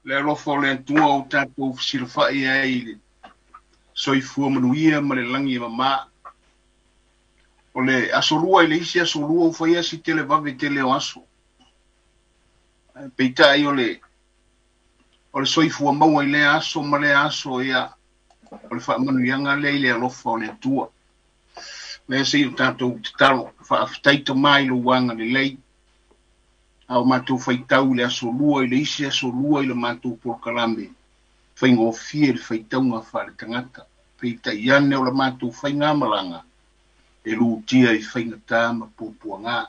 Le alofa o le Atua o tatou fesilafai ai i le soifua manuia ma le lagi e mama. O le aso lua i le isi aso lua ua faia si televave tele o aso. Peitai o le soifua maua i lea aso ma lea aso, ia, o le faamanuiaga lea i le alofa o le Atua. Lea se i o tatou tatalo, faafetai tama i lou agalelei. A o matou faitau i le aso lua i le isi aso lua i le matou polokalame, faigofie le faitauga faale-tagata. Peitai ane o le matou faigamalaga, e lutia i faigata ma puapuaga.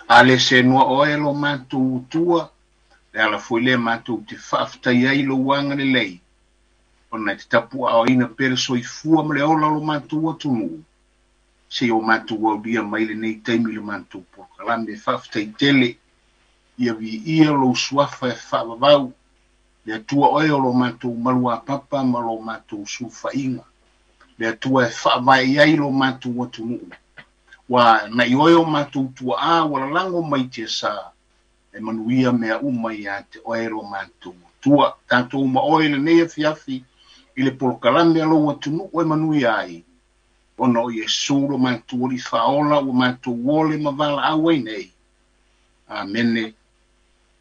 A le senua oe lo matou utua, le ala foi lea matou te faafetai ai lou agalelei, ona e te tapuaaoina pea le soifua ma le ola o lo matou atunuu, se i o matou aulia mai lenei taimi i le matou polokalame. Faafetai tele, ia viia lou suafa e faavavau, le Atua oe o lo matou maluapapa ma lo matou sulufaiga, le Atua e faavae i ai lo matou atunuu. Ua nai oe o matou tuaa ua lalago mai tiasa, e manuia mea uma ia te oe lo matou Atua. Tatou ma oe lenei afiafi i le polokalame a lou atunuu e manuia ai, ona o Iesu lo matou Alii faaola ua matou ole ma valaau ai nei. Amene,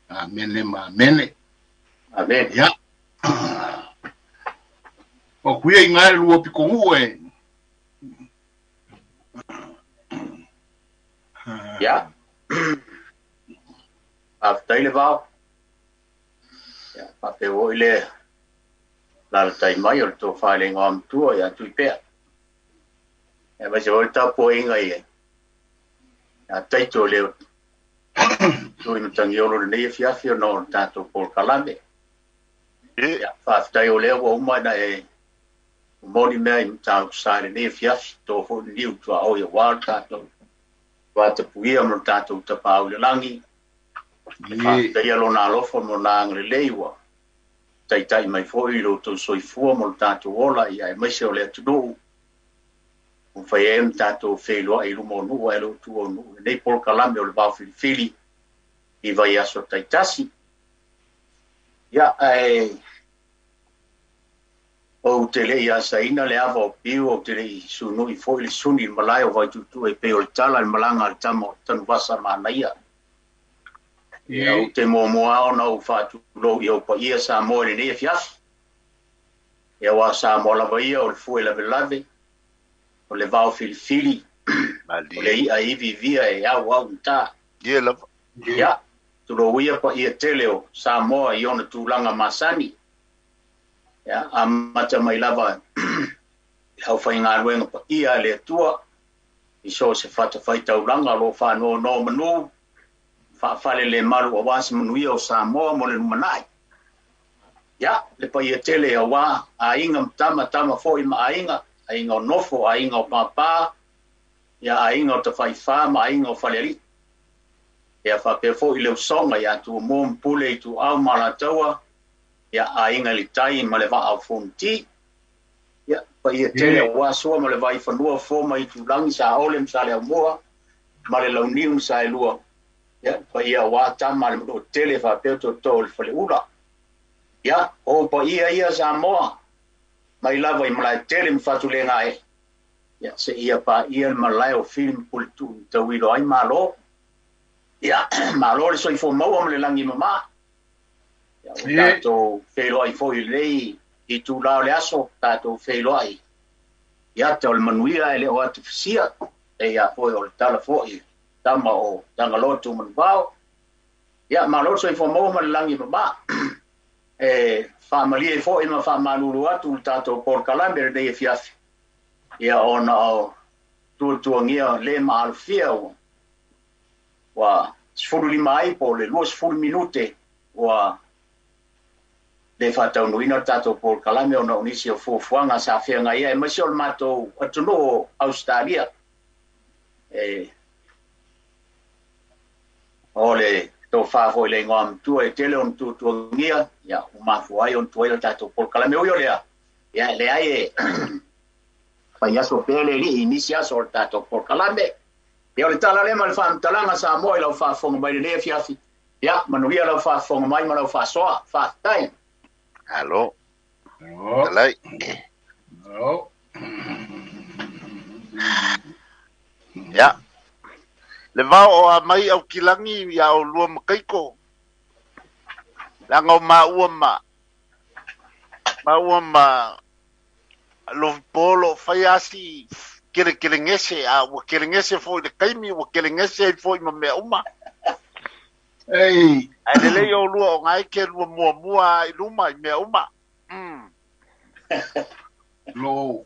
amene ma amene. Amen. Ia. O kuia i ngai lua pikongu e. Ia. Faafetai le vao. Ia, faapea foi le lalatai mai o le tofa i le igoa matua ia Tuipea. Ia aemaise foi le tapuaiga i ia Taito le tui matagiolo lenei afiafi ona o le tatou polokalame. Ia, faafetai o lea ua uma ona e momoli mea i Matautusa i lenei afiafi, to foi le niu tuaoi aua le tatou vatapuia ma le tatou tapaau i le lagi. E faafetaia lona alofa ma lona agalelei ua taitai mai foi i lo outou soifua ma lo tatou ola, ia aemaise o le atunuu ua mafai ai ona tatou feiloai i luma o nuu ae le o tua o nuu lenei polokalame o le vao filifili i vaiaso taitasi. Ia, ae ou te le i asaina le ava o piu, ou te le i sunui foi le suni i le malae o Vaituutuu e pei o le tala i le malaga a le tama o Tanuvasa Manaia. Ia, ou te muamua ona ou faatulou i ou paia Samoa i lenei afiafi. Ia, aua Samoa lava ia o le fue lavelave, o le vao filifili, o le i'a ivivia e au au gata. Ia lava. Ia, tulou ia paia tele o Samoa i ona tulaga masani. Ia, amata mai lava i le aufaigaluega paia a le Atua, i so o se fatafaitaulaga o lo o faanonomanu, faafale le malu aua se manuia o Samoa mo le lumanai. Ia, le paia tele aua aiga ma tama, tama foi ma aiga, aiga o nofo, aiga o pāpā, ia aiga o tafaifā ma aiga o falealii. Ia faapea foi le usoga ia Tumua ma Pule i Ituau ma Alataua, ia aiga i le tai ma le vaa o Fonoti. Ia, paia tele aua Sua ma le Vaifanua, Fofo ma Aitulagi, Saole ma Saleaaumua, ma le Launiu ma Saelua. Ia, paia aua tama a le Manuatele faapea tootoo o le Faleula. Ia, o paia ia Samoa, mai lava i Malaetele ma Fatulegae. Ia, seia paia le malae o Fili ma Puletuu i tauilo ai malo. Ia, malo le soifua maua ma le lagi mama. Ia, ua tatou feiloai foi i lenei itula o le aso, tatou feiloai i ata o le manuia e le o atufusia. E ia foi o le tala foi tama o Tagaloa Tumanuvao. Ia, malo le soifua maua ma le lagi mama. E faamalie foi ma faamalulu atu le tatou polokalame lenei afiafi. Ia, ona o tuatuagia le maalofia ua 15 ai po o le 20 minute ua le faataunuuina le tatou polokalame ona o nisi o fuafuaga sa feagai ai aemaise o le matou atunuu o Ausetalia. E o le tofa foi le igoa matua e tele ona tuatuagia, ia ua mafua ai ona tuai le tatou polokalame. Ui o lea, ia leai e fai aso pea le alii i nisi aso o le tatou polokalame. Ia, o le tala lea ma le faamatalaga Samoa i lau faafofoga mai lenei afiafi. Ia, manuia lau faafofoga mai ma lau faasoa. Faafetai. Alo. Talai. Alo. Ia. Le vao o a mai au kilagi ia o lua makaiko. Leaga o maua ma maua ma lofipo o loo fai asi kelekelegese a ua kelegese foi le kaimi ua kelegese ai foi ma mea uma. Ei. Ae lelei o lua o ngai ke lua muamua i luma i mea uma. Lo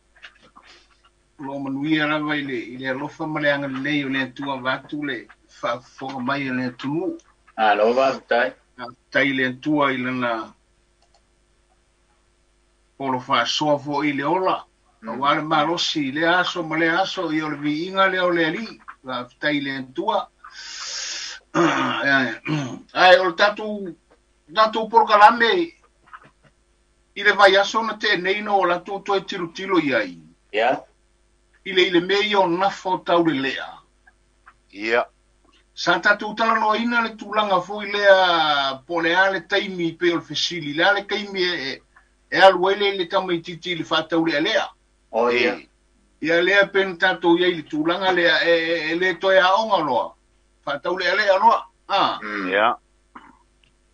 lo manuia lava i le alofa ma le agalelei o le Atua vaeatu le faafofoga mai a le atunuu. Malo faafetai. Faafetai i le Atua i lana polo faasoa foi i le ola, aua le malosi i lea aso ma lea aso, ia o le viiga lea o le Alii. Faafetai i le Atua. Ae o le tatou polokalame i le vaiaso na tea nei na o latou toe tilotilo i ai. Ia. I le mea ia o nafa o taulelea. Ia. Sa tatou talanoaina le tulaga foi lea po o le a le taimi pei o le fesili, le a le taimi e alu ai le tamaitiiti i le faataulealea. O ia. Ia lea pe na tatou i ai le tulaga lea e le toe aoga loa. Faataulealea loa. Ia.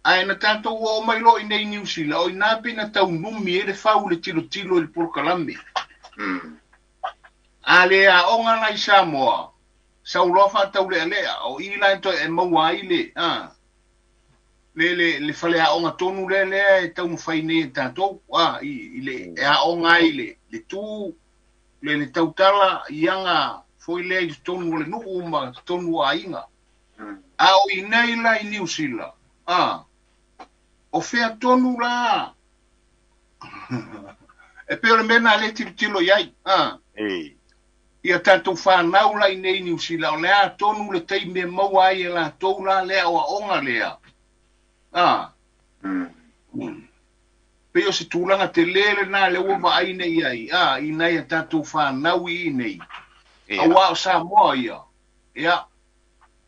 Ae na tatou oo mai loa i nei Niu Sila, o ina pe na taunumi ai le fau le tilotilo i le polokalame. A le aoga la i Samoa, sau loa faataulealea, o i la e toe e maua ai le, le fale aoga tonu lea lea e taumafai nei e tatou, i le e aoga ai le tu, le tautala i aga foi lea i totonu o le nuu ma totonu o aiga. A o i nei la i Niu Sila, o fea tonu la, e pei o le mea na le tilotilo i ai, Ia tatou whanau la i nei Niu Sila, o lea tonu le taimi e maua ai e latou la lea o aoga lea. Pei o se tulaga tele lena le ua vaai nei ai, i nai a tatou whanau i nei. Aua o Samoa ia. Ia,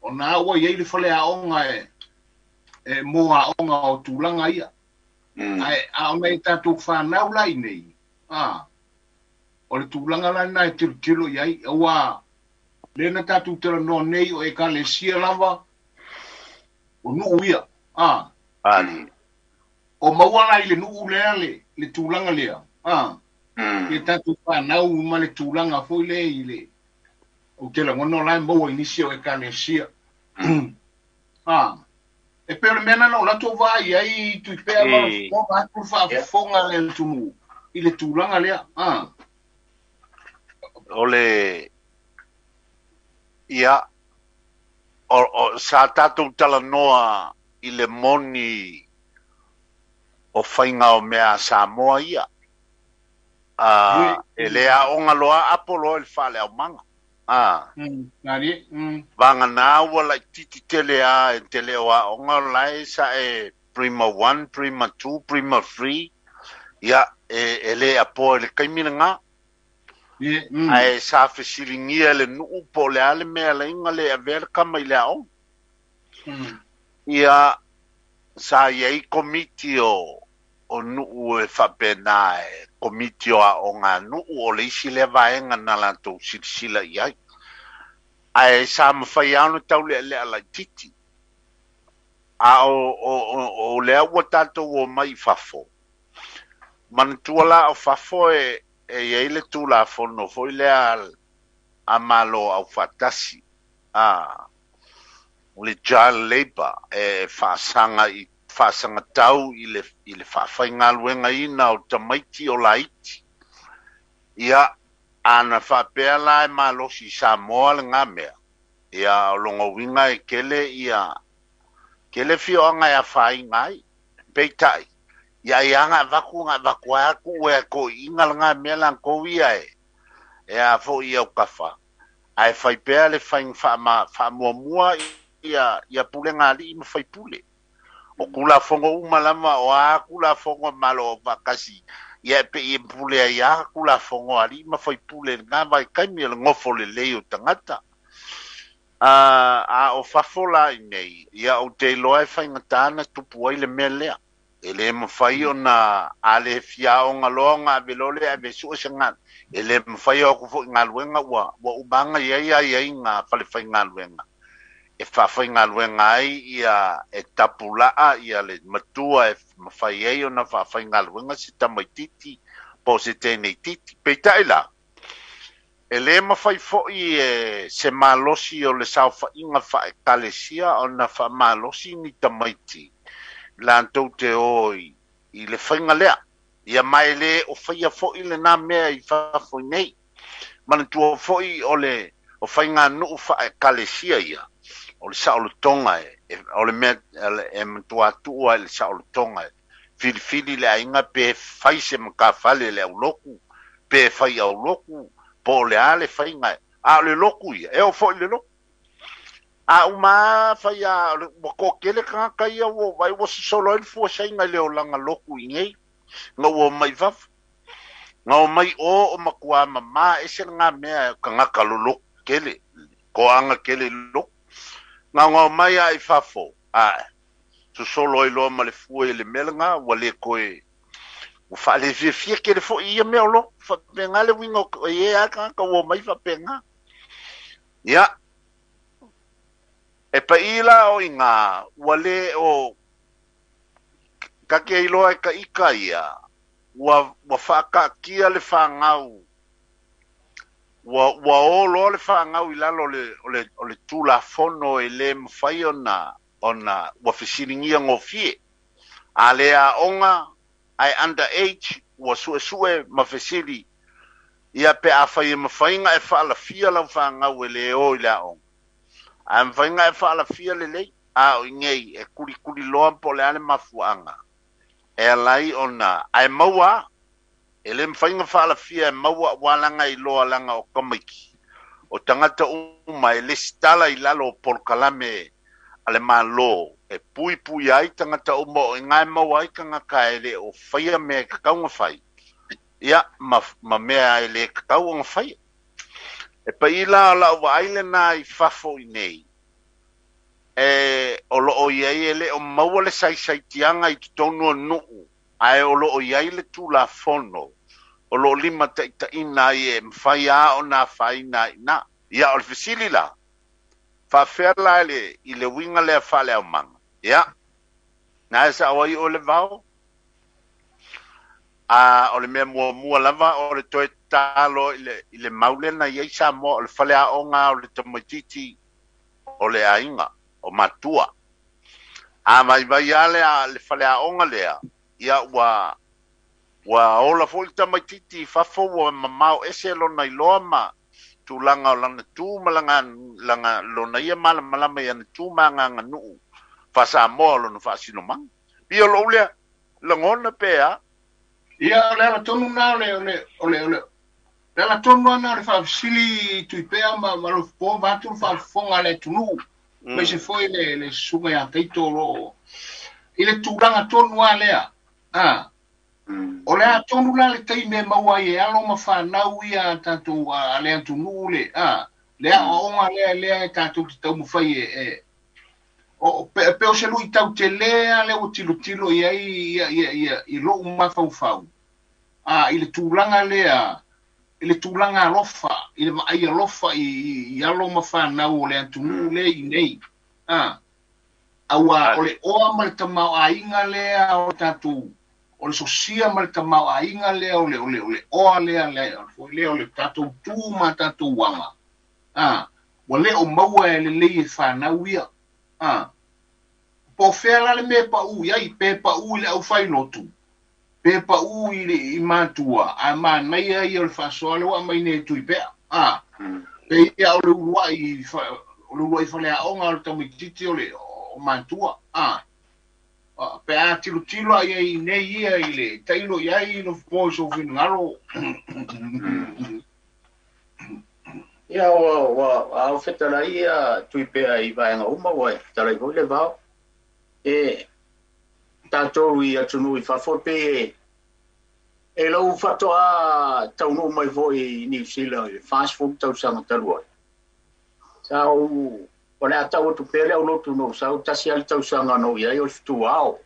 o nā ua iai le fale aoga e mo aoga o tulaga ia. Ae, a o nai tatou whanau la i nei, o le tulaga la na e tilotilo i ai, aua le na tatou talanoa nei o ekalesia lava, o nuu ia. O maua la i le nuu lea le tulaga lea. Ia tatou whanau ma le tulaga foi le i le o te lagona la e maua i nisi o ekalesia. E pei o le mea na o latou vaai ai Tuipea ma le fofoga atu le faafofoga le atunuu i le tulaga lea. O le ia o sa tatou talanoa i le moni o faiga o mea a Samoa ia. E le aoga loa apo loa i le faaleaumaga. Vaga na ua laititi tele a e tele o aoga o lae sa e Prima 1, Prima 2, Prima 3. Ia, e le apoa i le kaimi lena. Ae sa fesiligia le nuu po o le a le mea laiga le avea le kama i le aoga. Ia, sa iai komiti o nuu e faapena e komiti o aoga a nuu o le isi lea vaega na latou silasila i ai. Ae sa mafai lava ona taulealea laititi. A o lea ua tatou omai i fafo. Manatua la o fafo e iai le Tulafono foi lea a Malo aufaatasi. Le child labour e faasaga i faasagatau i le faafaigaluegaina o tamaiti o laiti. Ia, ana faapea la e malosi i Samoa lena mea. Ia, o longa uiga e tele ia tele fioaga e afaina ai. Peitai, ia ai aga avatu ga avatu ai atu e toiina lena mea latou ia e a foi au kafa. Ae fai pea le faiga faamuamua ia pulega alii ma faipule. O Tulafono uma lava o a Tulafono a Malo aufaatasi, ia e pei e pule ai a Tulafono a alii ma faipule lena vaitaimi o le nofo lelei o tagata. A o fafo la i nei, ia ou te iloa e faigata ona tupu ai le mea lea. E lē mafai ona a le fia aoga loa ona ave loa lea ave e sue se galuega. E lē mafai o atu foi galuega ua uma aga i ai aiaiga a falefaigaluega e faafaigaluega ai ia e tapulaa ia le matua e mafai ai ona faafaigaluega se tamaititi po o se teneititi. Peitai la, e lē mafai foi e se malosi o le saofaiga faekalesia ona faamalosi ni tamaiti latou te o i le faiga lea. Ia ma e lē o faia foi lenā mea i fafo i nei. Manatua foi o le o faiganuu faekalesia ia, o le saolotoga o le mea e matuā tuu ai le saolotoga e filifili le aiga pe fai se matafale le aulotu, pe fai aulotu, po o le a le faiga, a o le lotu ia, e oo foi i le lotu. A uma fai a ua toatele tagata ia ua vai ua sosolo ai le fuasaina i le olaga lotu i nei, na ua omai i fafo. Na omai o o matuā mamā ese lena mea tagata lolotu tele, toaga tele i lotu. Na ona omai a i fafo, ae sosolo ai loa ma le fua i le mea lena, ua le toe ua faalefiafia tele foi i ia mea o lotu. Faapena le uiga o e a tagata ua omai faapena. Ia, e paʻī la o iga ua lē o take iloa e ka ika ia, ua faataatia le fanau, ua o loa le fanau i lalo o le tulafono e lē mafai ona ua fesiligia gofie. A le aoga ae under age ua suesue ma fesili ia pe afai e mafai ona e faalafia lau fanau e lē o i le aoga. Ae mafai ona e faalafia lelei, a o i nei e kulikuli loa po o le a le mafuaaga e alai ona ae maua e lē mafai ona faalafia e maua auā laga iloa laga o tamaiti o tagata uma e lesitala i lalo o polokalame a le Mālō e puipui ai tagata uma o iga e maua ai tagata e lē o faia mea e tatau ona fai, ia ma mea e lē tatau ona faia. E paʻī la o lau vaai lenā i fafo i nei, e o loo i ai e lē o maua le saisaitiaga i totonu o nuu, ae o loo i ai le tulafono o loo limataitaʻina ai e mafai a ona afaina ai ina. Ia o le fesili la, faafefea la i le uiga lea faaleaumaga? Ia, na e saʻo ai oe le vao. A o le mea muamua lava o le toe tatalo i le mau lea na i ai Samoa, o le faleaoga o le tamaititi o le aiga, o matua. A vaivai lava le faleaoga lea, ia ua ola foi le tamaititi i fafo ua mamao ese lona iloa ma tulaga o lana tu ma lana lona ia malamalama i ana tu ma agaganuu faa-Samoa o lona faasinomaga. Pei o lou lea lagona pe a? Ia, o le ala tonu na o le ala tonu ana o le faafesili Tuipea ma Alofipo vaeatu le faafofoga a le atunuu. Aemaise foi le susuga ia Taito o loo i le tulaga tonu lava lea. O le a tonu la le taimi e maua ai e alo ma fanau ia a tatou a le atunuu le le aoaoga lea e tatou te taumafai e o pe o se luitau tele a lea ua tilotilo i ai ia i lou mafaufau i le tulaga lea, i le tulaga alofa, i le vaai alofa i alo ma fanau o le atunuu lea i nei. Aua o le oa ma le tamaoaiga lea o tatou, o le sosia ma le tamaoaiga lea o le oa lea lea o le tatou tu ma tatou aga. Ua le o maua e lelei e fanau ia. Po o fea la le mea paʻu i ai, pe paʻu i le aufailotu, pe paʻu i matua, a manaia ia o le faasoa lea ua aumai nei e Tuipea. Pe ia o le uluai faleaoga o le tamaititi o le o matua. Pe a tilotilo ai i nei ia i le tailo i ai Alofipo i sou finagalo. Ia ua au fetalai ia Tuipea i vaega uma ua fetalai foi le vao. E tatou i atunuu i fafo pe e lau faatoa taunuu mai foi i Niu Sila i le 40 tausaga talu ai. Sa ou o le a tau atu pea le aulotu na ou sau tasi lava le tausaga na ou i ai o le fetuao.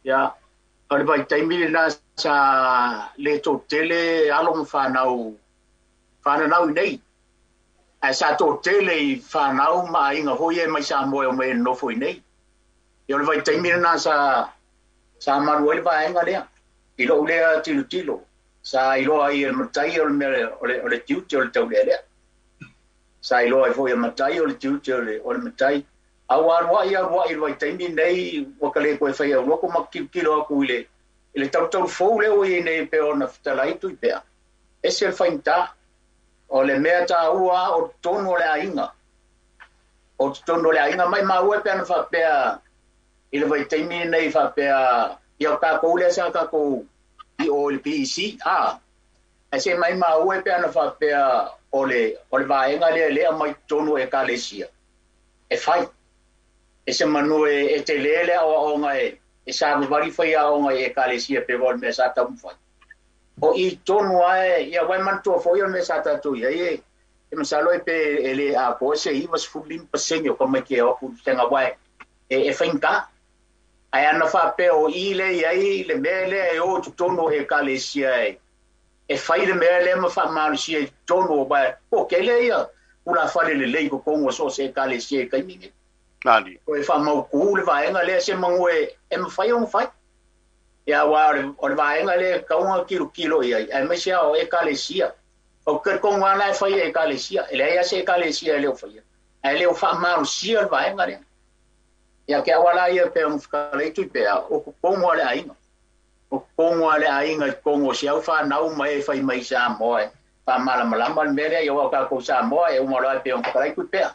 Ia, o le vaitaimi lena sa le toatele alo ma fanau fananau i nei. Ae sa toatele i fanau ma aiga foi ia mai Samoa e omai e nonofo i nei. Ia o le vaitaimi lena sa sa malu ai le vaega lea. I lou lea tilotilo, sa iloa ai e le matai o le mea o le, o le tiute o le taulealea. Sa iloa ai foi e matai o le tiute o le, o le matai. A ua aluai aluai i le vaitaimi lenei ua ka le toe fai auloko ma tilotilo atu i le i le talutalu fou lea ua i ai nei pei ona fetalai Tuipea. Ese le faigata. O le mea taua o totonu o le aiga. O totonu o le aiga maimau e pe ana faapea i le vaitaimi lenei faapea ia o tatou lea sa tatou i o i le PEC, a ae se maimau e pe ana faapea o le o le vaega lea lea aumai totonu o Ekalesia e fai. E se manu e tele le aoaoga e savavali faiaoga i Ekalesia pe o le mea sa taumafai. O i tonu lava e, ia ua e manatua foi o le mea sa tatou i ai e, e masalo e pe e le atoa se 95% o tamaiti e o atu i le vasega aua e faigata. Ae ana faapea o i lea i ai le mea lea e o i totonu o Ekalesia e fai le mea lea ma faamalosia i totonu o aua po o tele ia tulafale lelei i totonu o so o se Ekalesia i taimi nei. Nani. Toe faamautu le vaega lea se manu e mafai ona fai. Ia aua o le vaega lea e tatau ona tilotilo i ai, aemaise lava o Ekalesia. Ou te talitonu lava la e fai e Ekalesia. E leai lava se Ekalesia e le o faia, ae le o faamalosia le vaega lea. Ia te au lava la ia pei ona fetalai Tuipea, o totonu lava o le aiga. O totonu lava o le aiga i totonu o si au fanau ma e fai mai i Samoa e faamalamalama le mea lea. Ia aua o tatou Samoa e uma loa e pei ona fetalai Tuipea.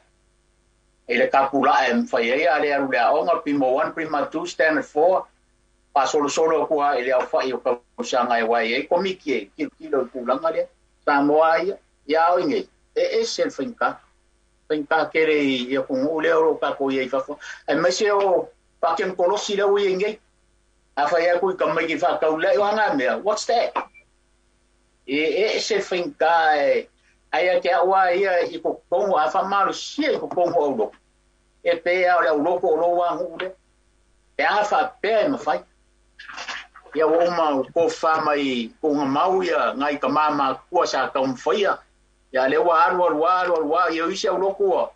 I le tapulaa e mafai ai a le alu i le aoga, Primo 1, Prima 2, Standard 4, faasolosolo atu lava i le aofai o tausaga e aua e i ai komiti e tilotilo i le tulaga lea. Samoa lava ia, ia a o i nei, e ese le faigata. Faigata tele i atunuu lea o lo o tatou i ai i fafo, aemaise o faatekonolosi lea ua i ai nei. A fai atu i tamaiti faataulai, o a ngā mea, what's that? E ese le faigata e ai ia te au lava ia i totonu, a faamalosia i totonu o auloko, e pei lava o le auloko o lou aganuu lea. Pe a faapea e mafai. Ia ua uma ua tofafa mai tuugamau ia nai tama matutua sa taumafaia. Ia lea ua alu alu lava alu alu lava, ia o isi auloko ua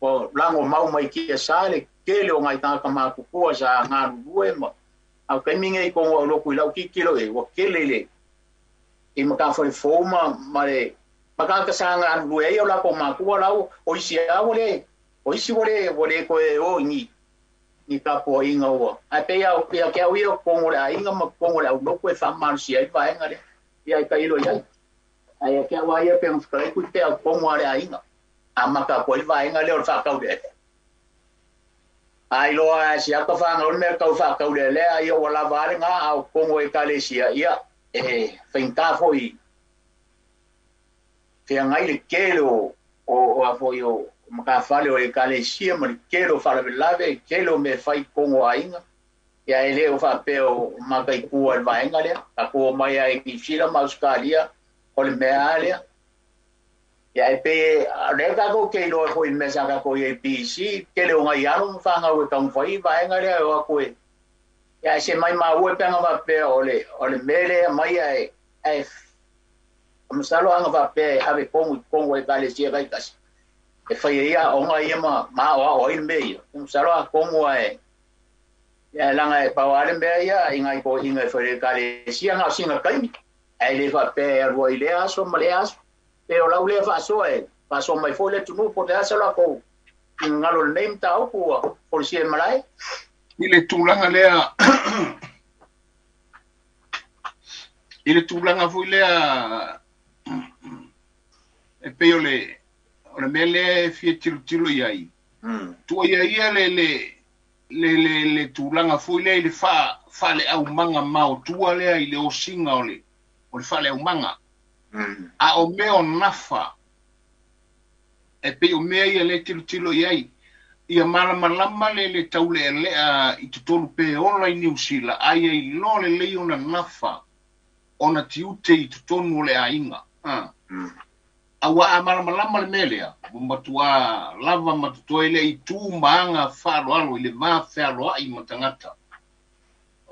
ua lagomau mai tiasa le tele o nai tagata matutua sa galulue ma a o taimi nei tonu o auloko i lau tilotilo i ai, ua tele i le i matafale fou ma ma le ma tagata sa galulue ai o latou matua la o isi lava ua le o isi ua le ua le toe o i ni ni tapuaiga ua ae pei lava ia te au ia o totonu o le aiga ma totonu o le aulotu e faamalosia ai le vaega lea ia e tailo i ai. Ae ia te au lava ia pei ona fetalai Tuipea o totonu lava o le aiga amata atu ai le vaega lea o le faataulealea. A iloa e si ata fanau le mea tau faataulealea ia ua lava a lena a o totonu o Ekalesia ia e faigata foi feagai le tele o o a foi o matafale o Ekalesia ma le tele o faalavelave, tele o mea e fai i totonu o aiga. Ia e le o faapea o mataitu ai le vaega lea. Tatou omai lava i Niu Sila ma Ausetalia, o le mea lava lea. Ia e pei o lea tatou te iloa foi i le mea sa tatou i ai i BC, tele o nai alo ma fanau e taumafai i vaega lea e o atu e ia ae se maimau e pe ana faapea o le o le mea lea e aumai ae ae masalo ana faapea e ave tonu i totonu o Ekalesia taitasi e fai ai aoga ia ma ma aoao ai le mea ia. Masalo atonu ae ia leaga e pau lava le mea ia i nai toeaiina e fai i le Ekalesia na o sina taimi ae le faapea e alu ai i lea aso ma lea aso. Pe o lau lea faasoa e faasoa mai foi le atunuu po o le a se latou finagalo i lenei mataupu ua folasia e malae. I le tulaga lea i le tulaga foi lea e pei o le o le mea lea e fia tilotilo i ai, tuuaia ia le le le le le tulaga foi lea i le faaleaumaga maotua lea i le osiga o le o le faaleaumaga. A o mea o nafa, e pei o mea ia lea e tilotilo i ai, ia malamalama le le taulealea i totonu pe ola i Niu Sila, a ia iloa lelei ona nafa, ona tiute i totonu o le aiga. Aua a malamalama le mea lea, ua matuā lava ma totoe le i tu ma aga faaaloalo i le va fealoai ma tagata.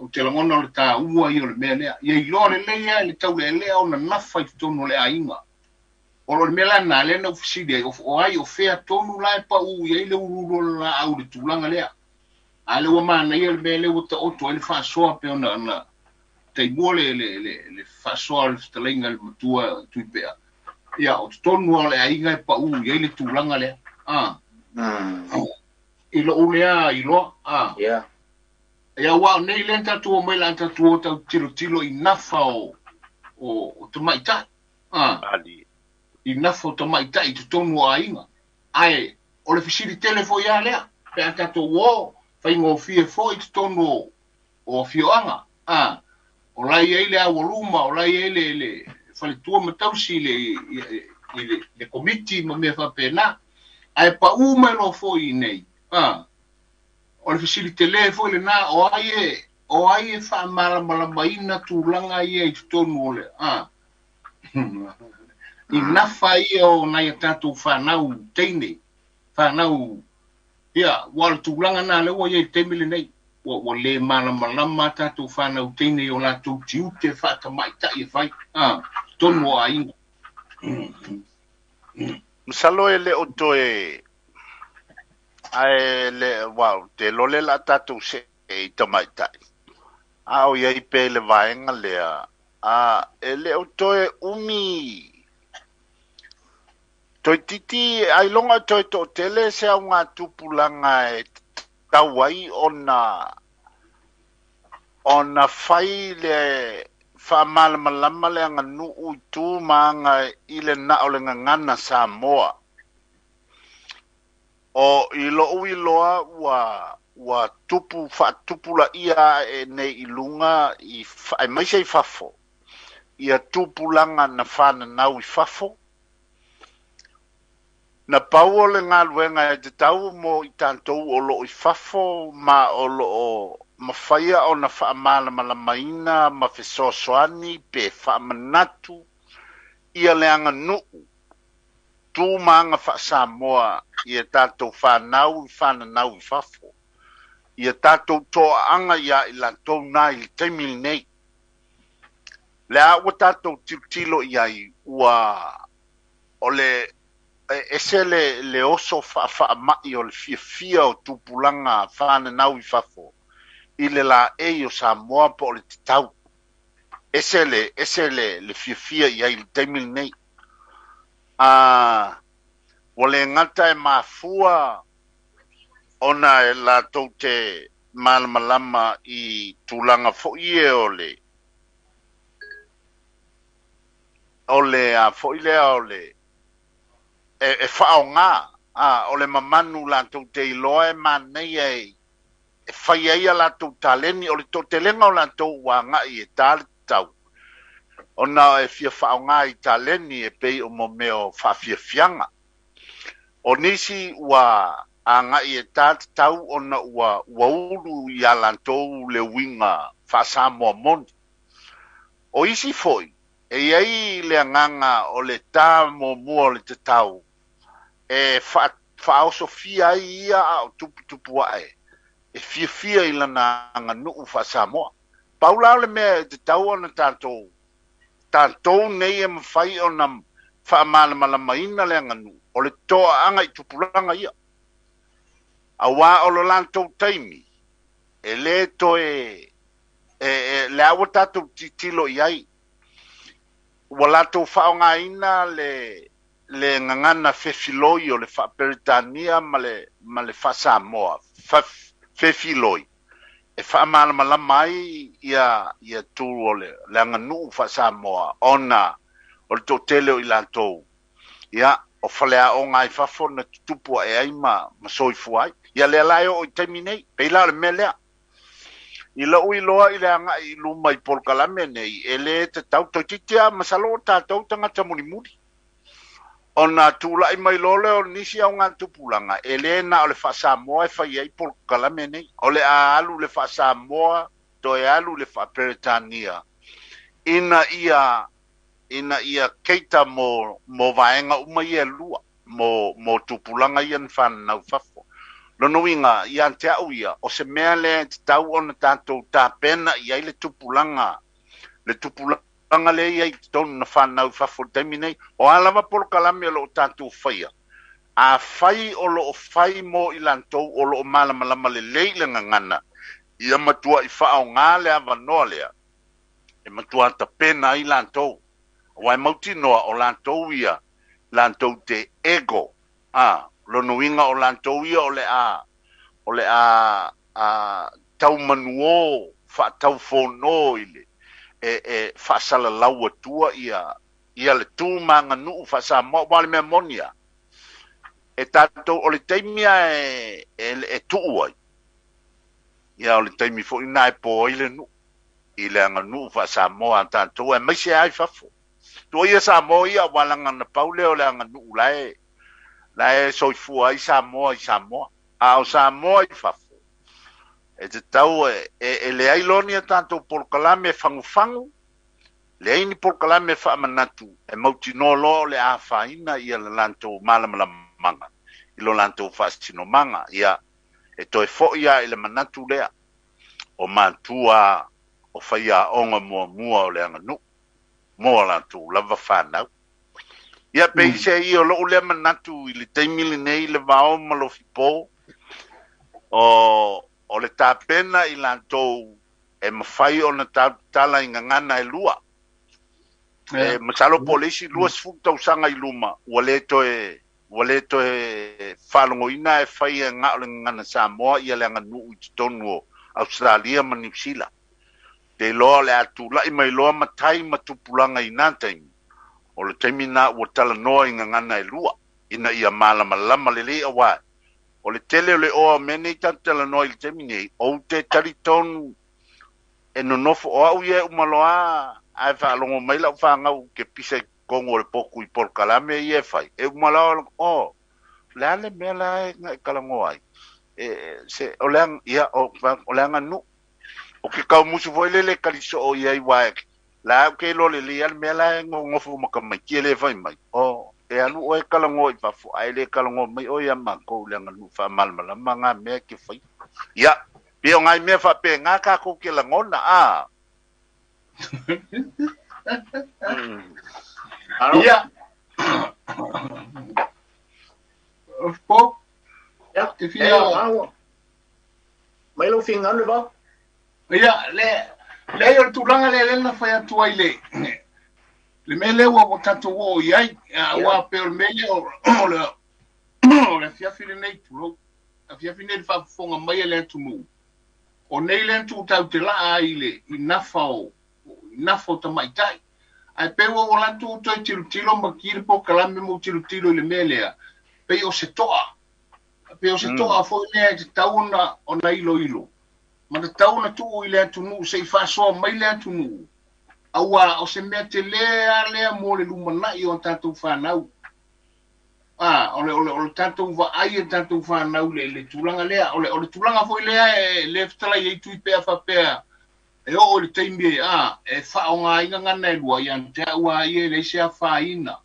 Ou te lagona o le taua ia o le mea lea. Ia iloa lelei lava i le taulealea ona nafa i totonu o le aiga. O le mea la lena lea na ou fesili ai, o ai o fea tonu la e paū i ai le uluulu o le laau i le tulaga lea. A lea ua manaia le mea lea ua taoto ai le faasoa pei ona na taimua le le le le faasoa o le fetalaiga i le matua Tuipea. Ia, o totonu lava o le aiga e paū i ai le tulaga lea. A. I lou lea iloa. A. Yeah. Ia, aua o nei lea na tatou omai la tatou o tau tilotilo i nafa o o tamaitai. A. Ali. I nafa o tamaitai i totonu o aiga. Ae o le fesili tele foi lava lea, pe a tatou o, faigofie foi i totonu o o afioaga. A. O la e i ai le aualuma, o la e i ai le le faletua ma tausi i le i le le komiti ma mea faapena. Ae paū mai loa foi i inei, a. O le fesili tele foi lena, o ai e o ai e faamalamalamaina tulaga ia i totonu o le a i nafa ia o nai a tatou fanau teine, fanau ia, ua o le tulaga lena lea ua i ai i le taimi lenei. Ua ua le malamalama a tatou fanau teine i o latou tiute faatamaitai e fai, a, totonu o aiga. Masalo e le o toe ae le aua ou te iloa lea o le a tatou see i tamaitai, a o i ai pea i le vaega lea, a e le o toe umi toeitiiti ailoga o toe toatele se augatupulaga e tatau ai ona ona fai le faamalamalama le aganuu i tu ma aga i le na o le gagana Samoa. O i loʻu iloa ua ua tupu faatupulaia ae nei i luga i aemaise i fafo ia tupulaga na fananau i fafo. Na pau o le galuega e tatau mo i tatou o loo i fafo ma o loo mafaia ona faamalamalamaina ma fesoasoani pe faamanatu ia le aganuu tu ma aga faa-Samoa i a tatou fanau i fananau i fafo, ia tatou toaaga iā i latou na i le taimi lenei. Le a ua tatou tilotilo i ai, ua o le e ese le le oso faafaamai o le fiafia o tupulaga fananau i fafo i le laei o Samoa po o le tatau. Ese le ese le le fiafia i ai i le taimi lenei. A ua le gata e mafua ona e latou te malamalama i tulaga foi ia o le o le a foi lea o le e, e faaaoga, a o le mamanu latou te iloa e manaia e e fai ai a latou taleni, o le toatelega o latou ua agai e ta le tatau, ona e fia faaaoga i taleni e pei o mo mea o faafiafiaga. O nisi ua agai e ta tatau ona ua ua ulu iā latou le uiga faa-Samoa moni. O isi foi, e i ai le agaga o le ta muamua o le tatau e faaosofia ai ia a o tuputupu ae e fiafia i lana aganuu faa-Samoa. Pau la o le mea e tatau ona tatou tatou nei e mafai ona faamalamalamaina le aganuu, o le toaaga i tupulaga ia. Aua o lo latou taimi, e lē toe e, e, le a ua tatou tilotilo i ai, ua latou faaaogaina le le gagana fefiloi o le faa-Peretania ma le ma le faa-Samoa fefiloi e faamalamalama ai ia ia tu o le le aganuu faa-Samoa ona o le toatele o i latou ia o faleaoga i fafo na tutupu ae ai ma ma soifua ai. Ia lea la e oo i taimi nei, pei la o le mea lea. I lou iloa i le agai i luma i polokalame nei, e lē tatau toeitiiti lava masalo o tatou tagata mulimuli. Ona tulai mai loa lea o nisi augatupulaga, e lē na o le faa-Samoa e fai ai polokalame nei. O le a alu i le faa-Samoa, toe alu i le faa-Peretania, ina ia ina ia keita mo vaega uma ia e lua, mo tupulaga ia na fananau i fafo. Lona uiga ia te a'u ia, o se mea lea e tatau ona tatou tapena i ai le tupulaga lea ia i totonu na fananau i fafo i le taimi nei. O a lava polokalame o loo tatou faia, a fai o loo fai mo i latou o loo malamalama lelei le gagana, ia matuai faaaogā le avanoa lea e matua tapena ai latou. Auā e mautinoa o latou ia latou te ego a lona uiga o latou ia o le a taumanuō faataufonō i le e faasalalau atua ia le tu ma aganuu faasamoa. Ua le mea moni a e tatou o le taimi a e tuu ai ia o le taimi foʻi na e po ai le nuu i le aganuu faasamoa a tatou aemaise ai fafo. Tua ia Samoa ia ua laga na pau lea o le aganuu la e soifua ai Samoa i Samoa. A o Samoa i fafo e tatau e leai loa ni a tatou polokalame fagufagu, leai ni polokalame faamanatu e mautinoa loa o le afaina ia le latou malamalamamaga i lo latou faasinomaga. Ia e toe foʻi a i le manatu lea o matua o faiaoga muamua o le aganuu mo a latou lava fanau. Ia peisea ia o lou lea manatu i le taimi lenei le vao ma Lofipō o le tapena i latou e mafai ona tala i gagana e lua. E masalo po o le isi 20 tausaga i luma ua le toe faalogoina e fai e gao le gagana Samoa ia le aganuu i totonu o Australia ma Niu Sila. Te iloa o le a tula'i mai loa matai ma tupulaga i nā taimi. O le taimi na ua talanoa i gagana e lua ina ia malamalama lelei auā. O le tele o le oa o mea nei tatou talanoa i le taimi nei, ou te talitonu e nonofo o au ia e uma loa ae faalogo mai lau fagau ke pisa i totonu o le potu i polokalame ia e fai. E uma loa o le a le mea la e talanoa ai. E se o le ia o le aganuu. O ke kaumusu foi lele kalisoo ia i wae. La au ke lo le le al mea la e ngofo makamaiti e le fai mai. O e alu oe kalangoa i fafo ae le kalangoa mai oe ia makou le aganuu faamalamalama ngā mea ke fai. Ia, pe o ngai mea faapegā kākou ke lagona a. Ia. Po. Ia, te fia. Mai lou figalo le vao. Ia, le o le tulaga lea lea na fai atu ai le mea lea ua tatou oo i ai, auā pei o le mea ia o le afiafi lenei tulou, afiafi nei le faafofoga mai e le atunuu. O nei lea na tuutau te laa ai i nafa o tamaitai. Ae pei ua ua latou toe tilotilo ma ki le polokalame ma tilotilo i le mea lea, pei o se toa. Pei o se toa foi lea e tatau ona iloilo. Ma tatau ona tuu i le atunuu se i faasoa mai le atunuu. Auā o se mea telē a lea mo le lumana'i o tatou fanau. O le tatou vaai e tatou fanau le tulaga lea. O le tulaga foi lea e le fetalai ai tui pea faapea e oo i le taimi e faaaogāina gagana e lua ia te a'u a ia e leai se afaina.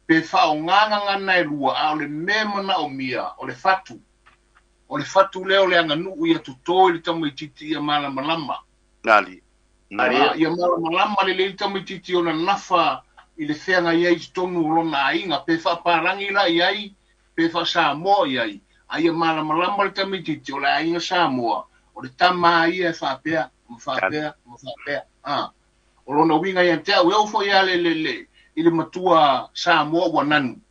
Pe faaaogā gagana e lua, a o le mea manaomia o le fatu. O le fatu lea o le aganuu ia totō i le tamaitiiti ia malamalama. Nali. Ia malamalama lelei le tamaitiiti ona nafa i le feagai ai i totonu o lona aiga, pe faapalagi la i ai, pe faasamoa i ai. A ia malamalama le tamaitiiti o le aiga Samoa, o le tama ia e faapea, ma faapea, ma faapea. O lona uiga ia te a'u, e oo foi a le i le matua Samoa ua nanu.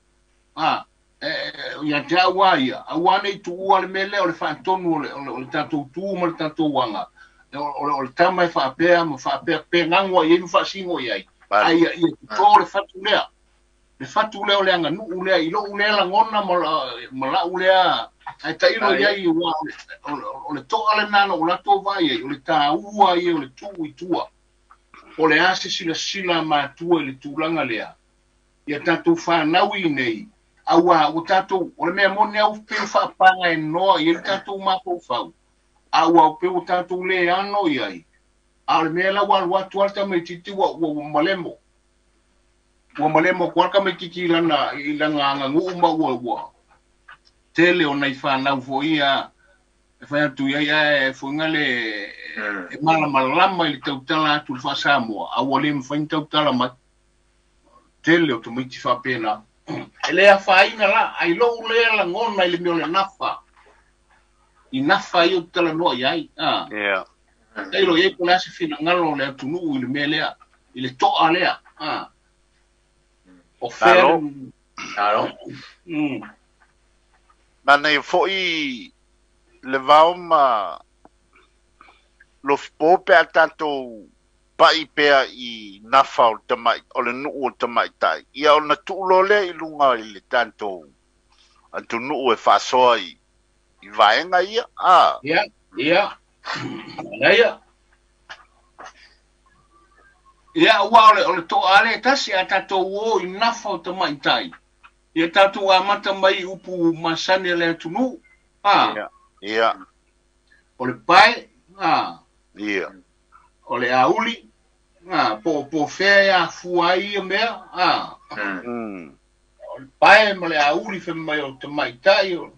Ia te a'u a ia, auā nei tuua le mea lea o le faatonu o le tatou tu ma le tatou aga. O le tama e faapea ma faapea, pe gagoa i ai ma faasino i ai. Ai ia totō le fatu lea. Le fatu lea o le aganuu lea, i lou lea lagona ma la'u lea. Ae tailo i ai ua o le toa lenā na ou latou vaai ai, o le tāua ia o le tuu i tua. O le a se silasila matua i le tulaga lea. Ia tatou fanau i nei, auā ua tatou, o le mea moni au pe faapaga e noa i ai le tatou mafaufau. A ua pe ua tatou le ano i ai. A o le mea la ua alu atu a le tamaitiiti ua malemo. Ua malemo atu lava tamaitiiti i lana i lana aganuu ma ua ua tele o nai fanau foi ia e fai atu i ai ae foi le e malamalama i le tautala atu i le faa-Samoa, a ua le mafai ona tautala mai. Tele o tamaiti faapena. E le afaina la, ai lou lea lagona i le mea o le nafa. I nafa ia ou te talanoa i ai. Ah. Ia. Tailo i ai po o le a se finagalo o le atunuu i le mea lea, i le to'a lea. Ah. O fea Malo. le. Malo. Manaia fo'i le vao ma Lofipo pe a tatou pa'i pea i nafa o le tama'i o le nuu o tamaitai, ia ona tuu loa lea i luga i le tatou atunuu e faasoa i i vaega ia, a. Ia, ia. Manaia. Ia, aua o le to'a lava lea e tasi, a tatou o i nafa o tamaitai, ia tatou amata mai i upu masani a le atunuu, a. Ia, ia. O le pae, a. Ia. O le auli, a, po o fea e afua ai ia mea, a. O le pae ma le auli fai mai o tamaitai o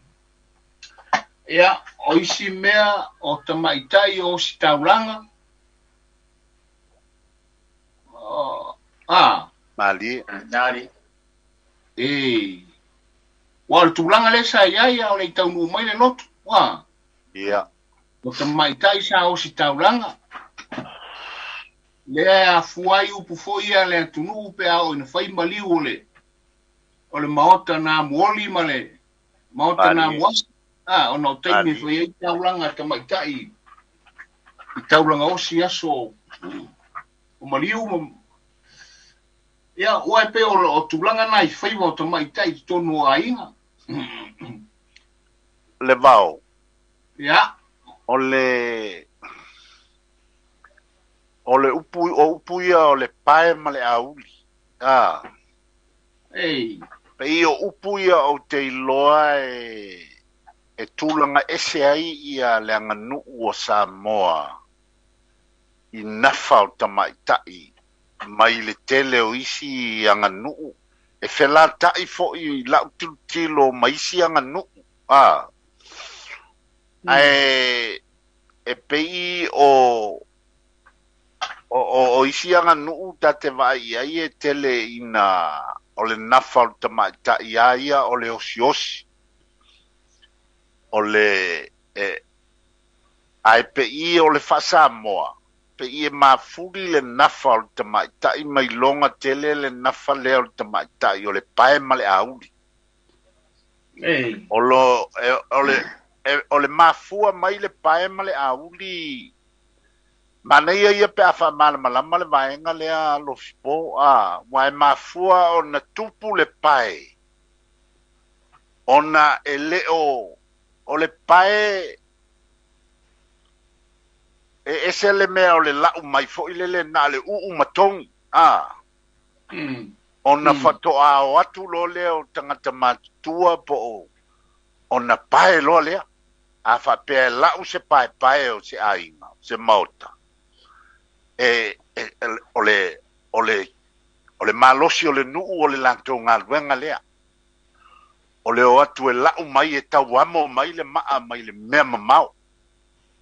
ia, o isi mea o tamaitai o ositaulaga, o, a. Malie. Nani. E. Ua o le tulaga lea sa i ai a o le i taunuu mai le lotu, a. Ia. O tamaitai sa ositaulaga. Lea e afua ai upu foi ia a le atunuu pe a oo ina fai maliu o le o le maota na amuoli ma le maota na Malie. amuasi, a, ona o taimi e Malie. fai ai taulaga a tamaitai i taulaga osi aso o maliu ma ia ua e pei o, o tulaga na i faiva o tamaitai i totonu o aiga. Le vao. Ia. O le upu o upu ia o le pae ma le auli. A. Ei. Pei o upu ia ou te iloa e e tulaga ese ai ia le aganuu o Samoa i nafa o tamaitai mai le tele o isi aganuu e felata'i fo'i la'u tilotilo ma isi aganuu a ae e pei o o, o, o isi aganuu ta te vaai i ai e tele ina o le nafa o le tamaitai a ia o le osiosi o le e ae pei o le faa-Samoa pei e mafuli le nafa o le tamaitai mai loga tele le nafa lea o le tamaitai o le pae ma le auli. Ei. O lo e, o le e, o le mafua mai le pae ma le auli manaia ia pe a faamalamalama le vaega lea Lofipo a ua e mafua ona tupu le pae ona e le o o le pae e ese le mea o le la'u mai fo'i lele na le uu matogi a ona fato'a o atu loa lea o tagata matutua po o ona pae loa lea a faapea e la'u se paepae o se aiga se maota e, e, o le o le o le malosi o le nuu o le latou galuega lea o le o atu e la'u mai e tauamo mai le ma'a mai le mea mamao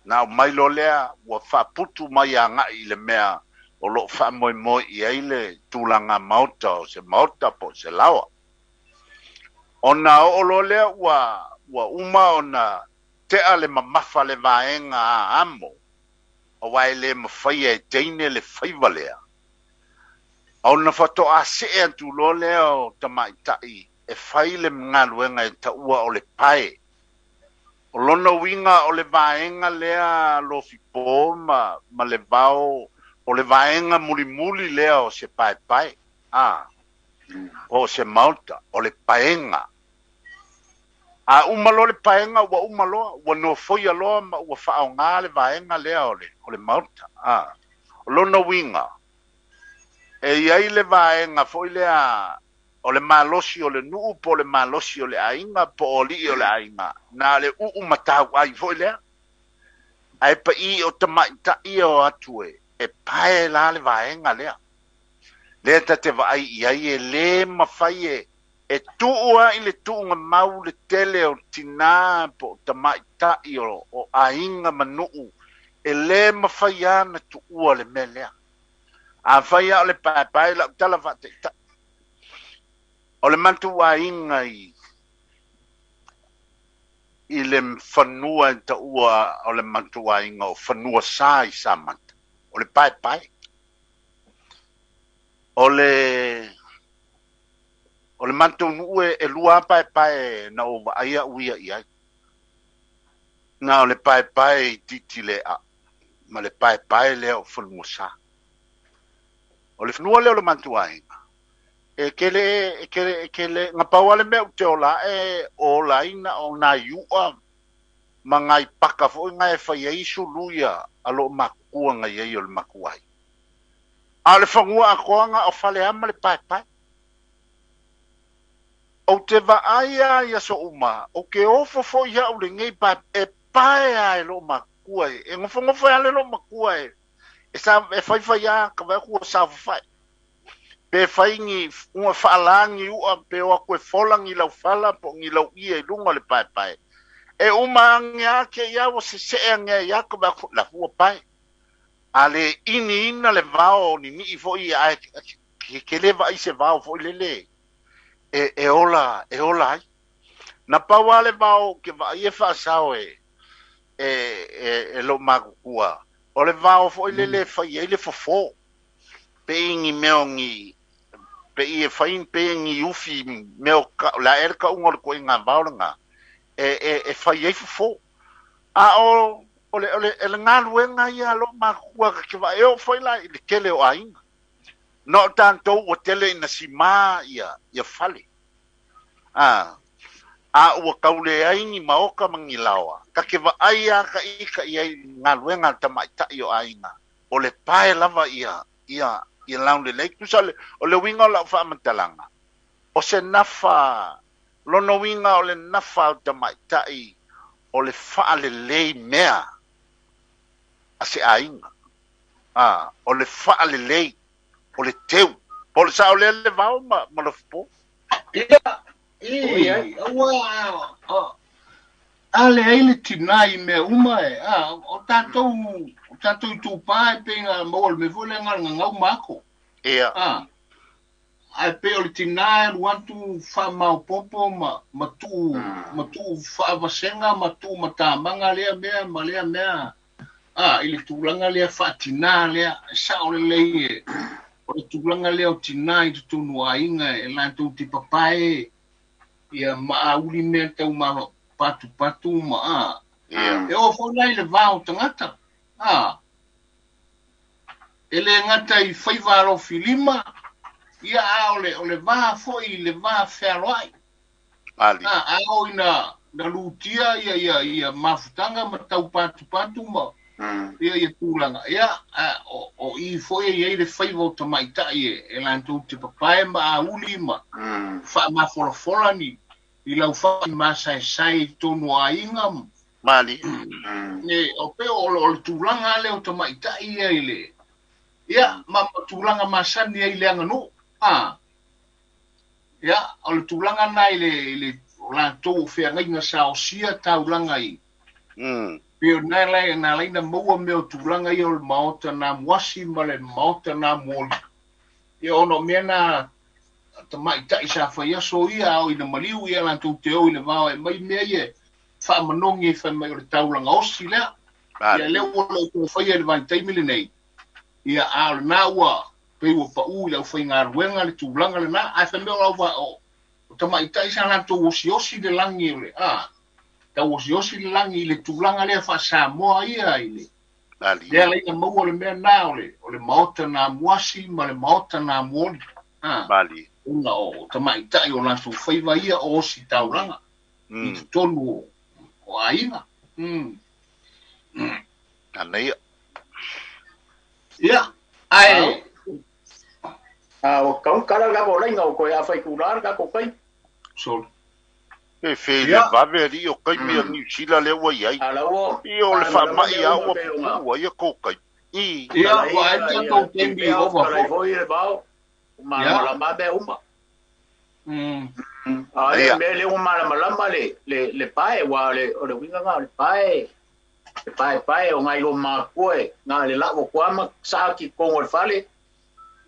na o mai loa lea ua faaputu mai aga'i i le mea o lo'o faamoemoe i ai le tulaga maota o se maota po o se laoa ona oo loa lea ua ua uma ona te'a le mamafa le vaega aamo auā e lē mafaia e teine le faiva lea ona fato'a se'e atu loa lea o tamaita'i e fai le galuega e ta'ua o le pae o lona uiga o le vaega lea Lofipō ma, ma le vao o le vaega mulimuli lea o se paepae a po o se maota o le paega a uma loa le paega ua uma loa ua nofoia loa ma ua faaogā le vaega lea o le, o le maota a o lona uiga e iai le vaega foi lea o le malosi o le nuu po o le malosi o le aiga po o alii o le aiga na le uu matauai foi lea ae pa'i o tamaita'i o atu e e pae la le vaega lea. Lea ta te vaai i ai e lē mafai e e tuu ai le tuuga mau le tele o tinā po o tamaita'i o o aiga ma nuu e lē mafai a na tuua le mea lea. Afai a o le paepae la'u tala fa'ataita'i o le matou aiga i i le fanua e ta'ua o le matou aiga o fanua sa i Samata o le paepae o le o le matou nuu e lua a paepae na ou vaai a'u ia i ai na o le paepae i Titile'a ma le paepae lea o fanua sa. O le fanua lea o le matou aiga e kele e kele e kele na pau a le mea ou te ola e ola ai na o nai u'a ma nai paka fo'i na e fai ai sulu ia a lo'o makutua nai ai o le matou aiga. A o le fanua atoaga o fale ama le paepae. Ou te vaai a i aso uma ou te ofo fo'i a'u lenei pae e pae a e lo'o makutua e nofonofo e ale lo'o matua e e sa e faifai a ka vaai atu ua saofafai pe fai ni ua faalā ni u'a pe o atu e fola ni laufala po o ni lau'ie i luga o le paepae e uma age a ke ia ua sese'e age ai a ka vaai atu la ua pae a le iniina le vao o nini'i fo'i ae ke lē vaai se vao fo'i lele e e ola e ola ai. Na pau a le vao ke vaai e fa'asao e e e e lo'o makutua o le vao fo'i lele e fai ai le fofō pe i ni mea o ni pe i e fai pe ni ufi mea o ka la e le ka'uga o le koʻiga vao lagā e e e fai ai fofō a o o le o le e le galuega ia a lo'o makutua ka ke vaai e oo foi la i le tele o aiga na o tatou ua tele ina simā ia ia fale a a ua tauleai ni maoka ma ni laoa ka ke vaai a ka ika i ai galuega a le tamaita'i o aiga o le pae lava ia ia ia laulelei tusa le o le uiga o la'u fa'amatalaga o se nafa lona uiga o le nafa o tamaita'i o le fa'alelei mea a se aiga a o le fa'alelei o le teu po o le sa'o lea le vao ma ma lofo. Ia, i, ua, a le ai le tinā i mea uma e, a, o tātou, o tātou i tūpā e pe ngā maua le mea foi le ngā ngau mako. Ia. A, ai pe o le tinā e luatu whaamaopopo ma, ma tuu, ma tuu whaavasenga, ma tuu matamanga lea mea, ma lea mea, a, i le tūlanga lea whaatinā lea, e sao le lei e, o le tūlanga lea o tinā i totonu aiga e latou te papae, ia maauli mea tau ma patu patu ma a. Ia. E o foi lai le vao tagata. A. E le gata i faiva alofilima, ia a o le va foi le va fealoai. Ali. A, a o ina na lutia ia ia ia mafutanga ma tau patu patu ma ia ia tūlanga. Ia, a, o, o i foi e iai le faiva o tamaita'i e, e latou te papae ma auli ma whaamafolafola ni i lau wha masaesai i tonu aiga. Mali. Ne, o pe o, o le tūlanga ale o tamaita'i ia i le, ia, ma, ma tūlanga masani ai le aganu. A, ia, o le tūlanga na i le, i le o latou o feagaiga sa osia taulaga i. Pe o nā lai, nā laina maua mea o tūlanga ia o le maota nā muasi ma le maota nā moli. Ia ono mea nā tamaita'i sa fai aso ia ao ina maliu ia latou te o i le vao e mai mea ia fa'amanogi e fai mai o le taulaga osi lea. Ia lea ua lou toe faia i le vaitaimi lenei. Ia a o lenā ua pei ua pa'ū i le aufaigaluega le tulaga lenā. Ae fai mea o lau va o o tamaita'i sa latou osiosi le lagi o le a tau osiosi le lagi i le tulaga lea fa'asamoa ia i le Ali. lea laina maua le mea nā o le o le maota nā muasi ma le maota nā muoli. A Mali. ona o tamaita'i o latou faiva ia o osi taulaga i totonu o, o aiga. Ana ia. Ia, ae A o kau kala ka ko lainga o koe a whai kūrā ka ko kai. Sorry. E fe le vave ali o kai mea New Zealand le ua iai. A la ua. I o le whaamai a ua pupu ia ko kai. I. Ia, ua ai tatou taimi ova Kala foi. foi le vao. Malamalama mea uma. A le mea lea ua malamalama le pae, ua o le uiga ga o le pae. Le pae pae o ngai lo makua e ngā le lako kuama sa ki kongo le fale.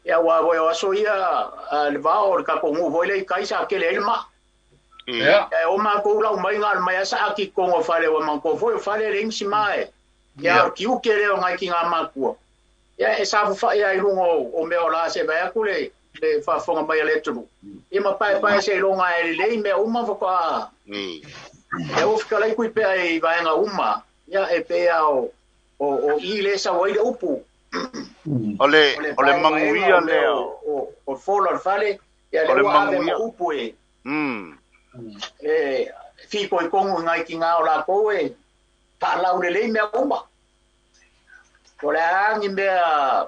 Ia ua voi o aso ia le vao o le kako ngu voi le kai sa kele ele ma. Ia. E o makou lau mai ngā le mai sa ki kongo fale wa manko foi o fale le ingsi mae. Ia o kiuke leo ngai ki ngā makua. Ia e sa fufa ia i lunga o mea o la se vai aku le whaafonga mai a le tunu. Ia ma pae pae se longa e lei mea uma whaka. E o whikalai kui pea i vaenga uma. Ia e pea o i le sa wai le upu. O le manguia leo. O fola le fale. Ia le ua ave ma upu e. E whiko i kongu ngai ki ngā o la koe. Paalau le lei mea uma. O le angi mea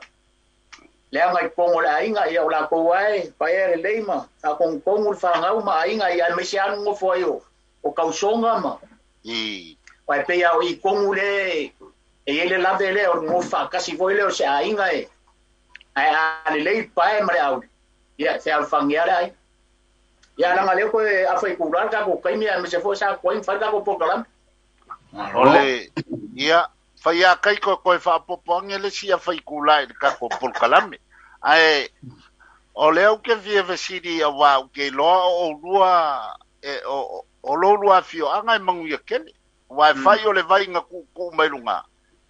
le anga i kongo le ainga ia o la koe pae le lei ma. A kongu kongu le whangau ma ainga ia me se anu ngofo ai o kausonga ma. Pai pea o i kongu le e ele lave le o ngofa kasi foi le o se ainga e. Ai a le lei pae ma le au. Ia se alfangia le ai. Ia langa le koe a whai kura ka ko kaimi a me se fo sa koe whai ka ko pokalam. Ole ia whai a kai koe koe whaapopoange le si a whai kula i ka ko polkalame. Ai o le au ke fia vesiri a wā ke loa o lua e o lo lua fio anga e mangu ia kele. Wai whai o le vai nga ku mai lunga.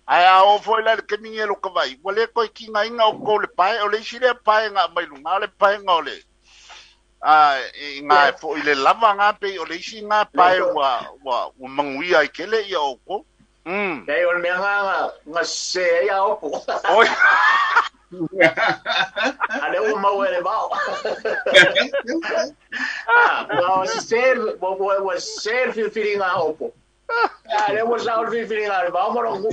Ai a o foi la le kemingi e lo ka vai. Wa le koe ki nga inga o ko le pae o le isi le pae nga mai lunga o le pae nga o le. A i nga e fo i le lava nga pe o le isi nga pae ua manguia i kele ia o ko. Nei o le mea nga se ia opo. Oi. A le ua mau e le vao. Ua se filifili nga opo. A le ua sa o le filifili nga le vao moro ngu.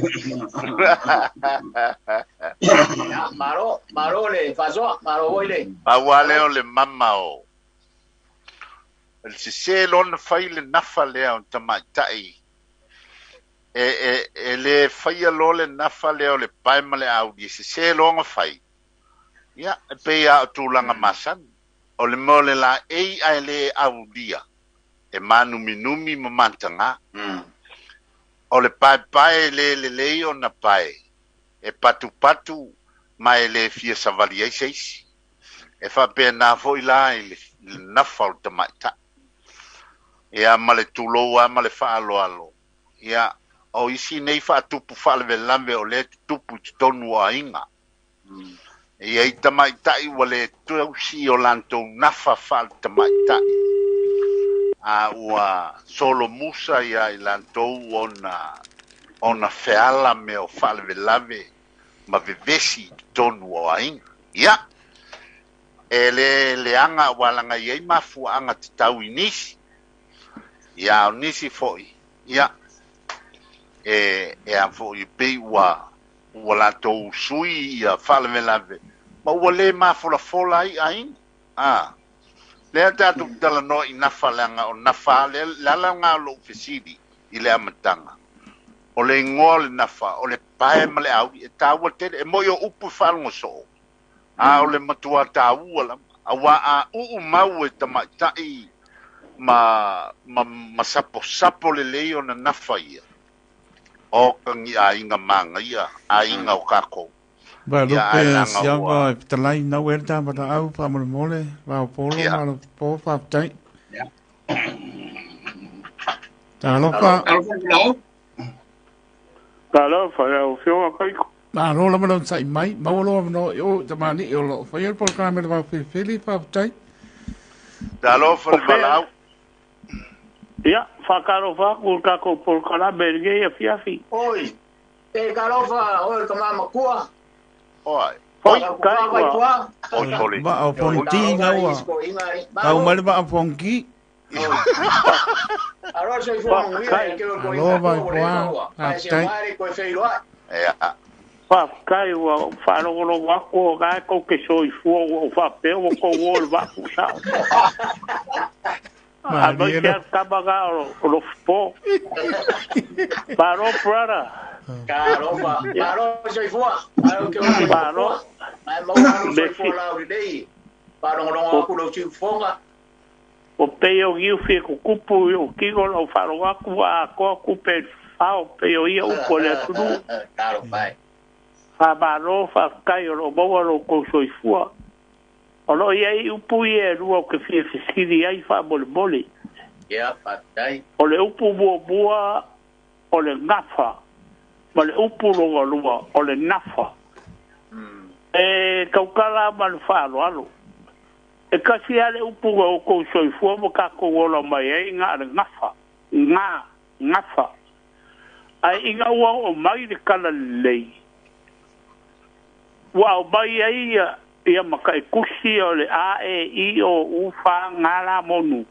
Maro le fasoa, maro voi le. Paua leo le mama o. Le se lona fai le nafa lea o tamaitai. E le whaia lo le nafa leo le pae ma le audi se longa fai. Ia, e pei a o tūlanga masani. O le mo le la ei ai le audia. E mānuminumi ma mantanga. O le pae pae le le lei o na pae. E patu patu ma e le fia savali ai seisi. E whapea nā foi la i le nafa o tamaita. Ia ma le tūloa ma le whaaloalo. Ia, o isi nei whaatupu whaalevelave o le tupu i tonu o ainga. Ia i tamaitai wa le tuausi o lantou nafa whaale tamaitai. A ua solo musa ia i lantou ona feala me o whaalevelave ma vevesi i tonu o ainga. Ia, e le leanga walanga iei mafua anga te tau i nisi. Ia o nisi foi. Ia. E a foi pei ua latou sui ia faalavelave ma ua lē mafolafola ai aiga a lea tatou talanoa i nafa leaga o nafa le ala lagā o lou fesili i le amataga o le igoa o le nafa o le pae ma le auli e tāua tele e moi o upu e faalogosoo a o le matua tāua lava auā a uu mau e tamaitaʻi ma saposapo lelei ona nafa ia o kangi ainga manga ia ainga o kako. Ba lupe siava e talai na welta ba au pa mo mole ba o polo ma lo po pa tai. Ta lofa. Ta lofa o fio kai. Ma lo la mo sai mai ma lo no o ta mani o lo fa el por kamera ba fili pa tai. Ta lofa le balau. Ia, whakarofa ku kako polkalame i fiafi. Oi, e karofa, oi ka mama kua. Oi. Oi, kai Oi, sole. Ba o ponti ngaua. Kau male ba o ponki. Aro se fo ngi e ke ko Alo vai poa. Ai se mare ko feiloa. Ia. Fa kai wa wharongoro wako o kai ko ke soi fua o whapeo o ko wol waku sa. A mai te kamaga o lo po. Paro brother. Karofa, paro soi fua. Aro ke o Paro. Mai mo aro soi fua la o dei. Faalogologo aku lou siufofoga. Ua pei o giufi e kukupu i ou kigo lau faalogo atu ua atoa tupe i le fafao pei o ia upu a le atunuu. Talofa e. Faamalo faafetai o lo o maua lo outou soifua. O lo o i ai upu ia e lua ou te fia fesili ai faamolemole. Ia, faafetai. O le upu muamua o le gafa ma le upu lona lua o le nafa. E tautala ma le faaaloalo. E tasi lava le upu na outou soifua ma tatou ola mai ai na o le gafa, ga, gafa. Ae ina ua oo mai le tala lelei, ua aumai ai ia mataitusi o le a, e, i, o, u, fa, ga, la, monu.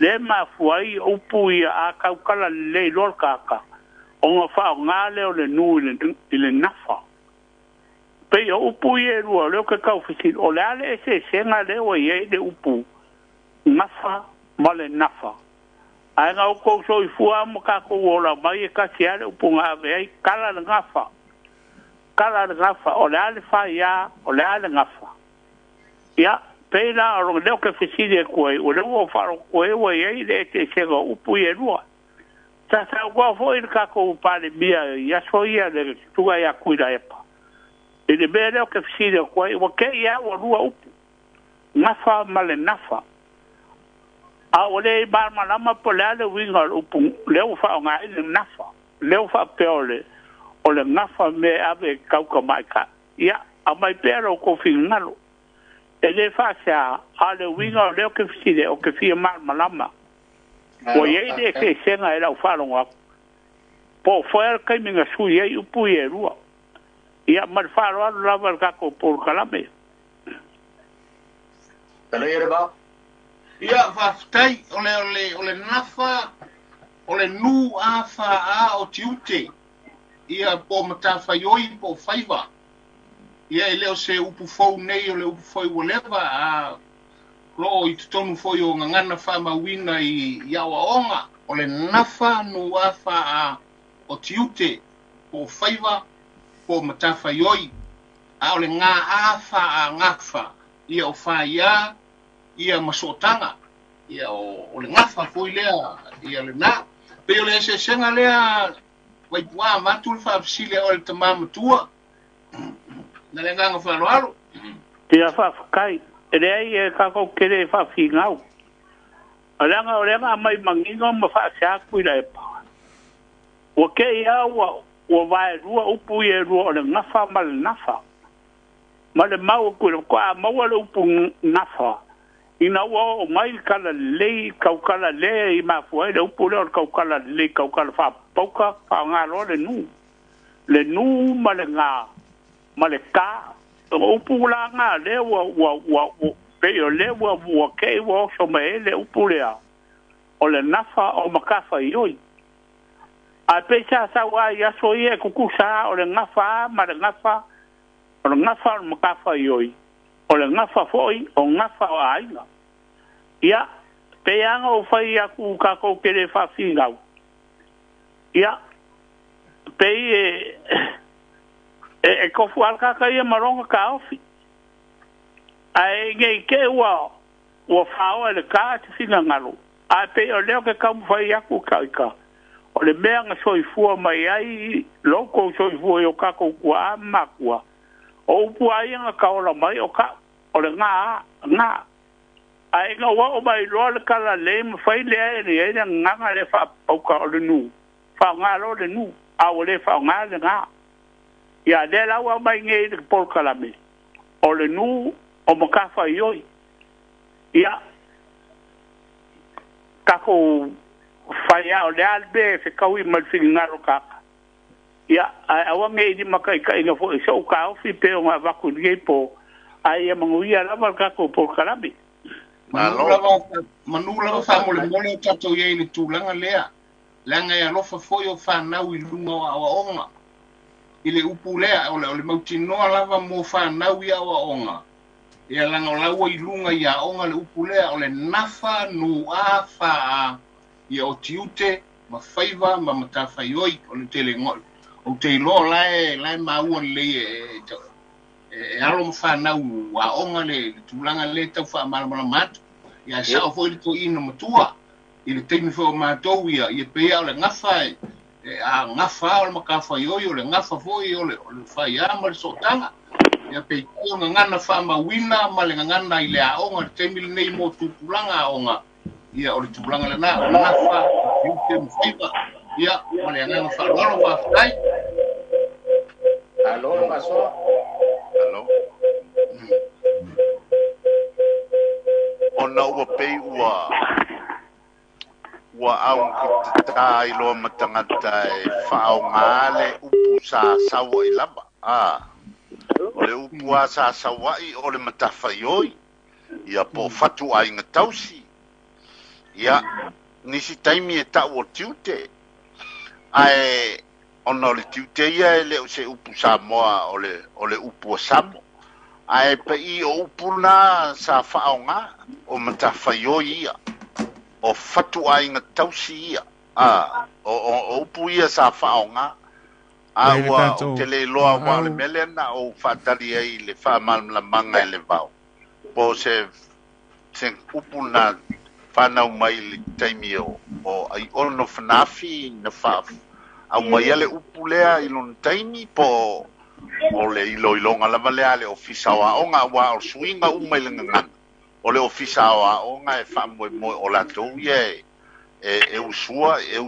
Lea e mafua ai upu ia a tautala lelei loa le tagata, ona faaaoga lea o le nu i le nafa. Pei o upu ia e lua o lea ou te tau fesili, o le a le eseesega lea ua i ai le upu gafa ma le nafa? Ae na outou soifua ma tatou ola mai e tasi lava le upu na ave ai, tala le gafa, tala le gafa, o le a le faia, o le a le gafa? Ia, pei la o lea ou te fesili atu ai, o lea ua ou faalogo atu ai ua i ai le eseesega o upu ia e lua. Sa saunoa foi le tatou Palemia i aso ia le tutuga ia Tuilaepa i le mea lea ou te fesili atu ai, ua te i lava ua lua upu, gafa ma le nafa. A ua le malamalama po o le a le uiga o le upu lea ua faaaoga ai le nafa, lea ua faapea o le o le gafa mea e ave e tau tamaitai. Ia, aumai pea lo outou finagalo. E le faasea, a o le uiga o lea ou te fesili ai, ou te fia malamalama. Ua i ai le eseesega i lau faalogo atu, po o fea le taimi na sui ai upu ia e lua. Ia, ma le faaaloalo lava i le tatou polokalame. Talai le vao. Ia, faafetai, o le, o le, o le nafa, o le nu a fa a o tiute, ia, po o matafaioi po o faiva. Ia, e le o se upu fou nei, o le upu foi ua leva, a lo o i totonu foi o gagana faamauina i aoaoga, o le nafa nu a fa a o tiute, po o faiva, po o matafaioi, a o le ga a fa a gafa, ia o faia, ia ma sootaga, ia o le gafa foi lea, ia lena. Pei o le eseesega lea, Vaipu'a avatu le faafesili a oe le tama matua, na le agaga faaaloalo. Ia faafetai. E leai e tatou te le faafinau. Leaga o lea na aumai manino ma faasea atu i Tuilaepa. Ua te i lava ua vaelua upu ia e lua o le gafa ma le nafa. Ma le mau atu i le faatoa maua le upu nafa ina ua oo mai le tala lelei, tautala le i mafua ai le upu lea o le tautala lelei, tautala faapauka, faaaoga loa le nu. Le nu ma le ga ma le ta, o upu la na lea ua pei o lea ua te i ua oso mai ai le upu lea o le nafa o matafaioi. Ae pei sa sau lava i aso ia e tutusa lava, o le gafa lava ma le gafa, o le gafa o le matafaioi, o le gafa foi o gafa o aiga. Ia, pei lava ona ou fai atu tatou te le faafinau, ia, pei e tofu lava le tagata ia ma lona taofi. Ae ne i te i ua faoa e le ta se finagalo, ae pei o lea ou te taumafai atu ita, o le mea na soifua mai ai lo outou soifua i o tatou tuaa ma matua, o upu lava ia na taola mai o ka'u, o le ga, ga. Ae ina ua oo mai loa le tala lelei ma fai lea e i ai le gagana lea faapauka o le nu, faaaoga loa le nu, a ua le faaaoga le ga. Ia, lea la ua aumai nei i le polokalame, o le nu o matafaioi. Ia, tatou fai lava o le a le mea e fetaui ma le finagalo o tagata. Ia, ae aua ne i limataitaiina foi i so'u taofi pei ona avatu i lenei po, ae ia manuia lava le tatou polokalame. Manu lava, manu lava faamolemole o tatou i ai i le tulaga lea, leaga e alofa foi o fanau i luga o aoaoga i le upu lea, o le mautinoa lava mo fanau i aoaoga, ia leaga o la ua i luga i aoga le upu lea, o le nafa nu a fa a, ia o tiute ma faiva ma matafaioi, o le tele ou te iloa o la e maua lelei e alo ma whanau aoga le tulaga le tau faamalamalama atu. Ia sao foi le toeaina matua i le taimi foi o matou ia ia pei o le gafa e a gafa o le matafaioi o le gafa foi o le faiā ma le sootaga. Ia peitai o gagana faamauina ma le gagana i le aoga le taimi lenei mo tupulaga aoga ia o le tulaga lenā o le gafa tiute ma faiva ia ma le agaga faaaloalo faafetai. Alo le faasoa. Alo. Ona ua pei ua ua augatatā ai loa ma tagata e faaaogā le upu sa saua'i lava. A o le upu a sa saua'i o le matafaioi ia po o fatuaiga tausi. Ia nisi taimi e ta'u o tiute ae ona o le tiute ia e le o se upu Samoa o le upu a Samo ae pa'i o upu na sa faaaogā o matafaioi ia o fatuaiga tausi ia a o upu ia sa faaaogā a ua ou te le iloa ua o le mea lea na ou faatali ai i le faamalamalamaga e le vao po o se upu na whanau mai le taimi o ai ono whanafi na wha au mai ale upu lea i lona taimi po o le iloiloga lava lea le ofisa o aoga ua o suiga uma i le gagana o le ofisa o aoga e faamoemoe o latou ia e usua e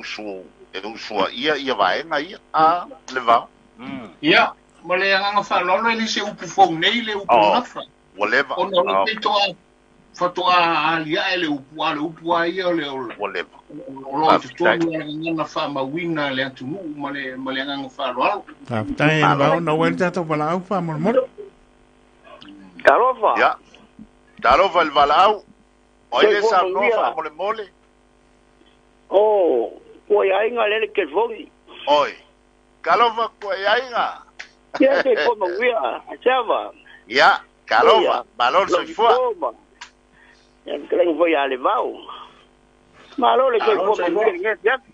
usua ia ia vaega ia a le vao. Ia ma le agaga faaaloalo e le se upu fou nei le upu gafa ua leva ona o le peitoa fatoa alia e le upu a le upu a ia o le ua leva o lo totonu o le gagana faamauina le atunuu ma le agaga faaaloalo. Faafetai le vao na ua le tatou valaau faamolemole. Talofa. Ia talofa le valaau o ai le saunoa faamolemole. O kuaiaiga le le telefoni. Oi talofa kuaiaiga. Ia te fomauia asiava. Ia talofa malo le soifua. Ia kelenga foi a le vao. Malo le soifua manuia le atu.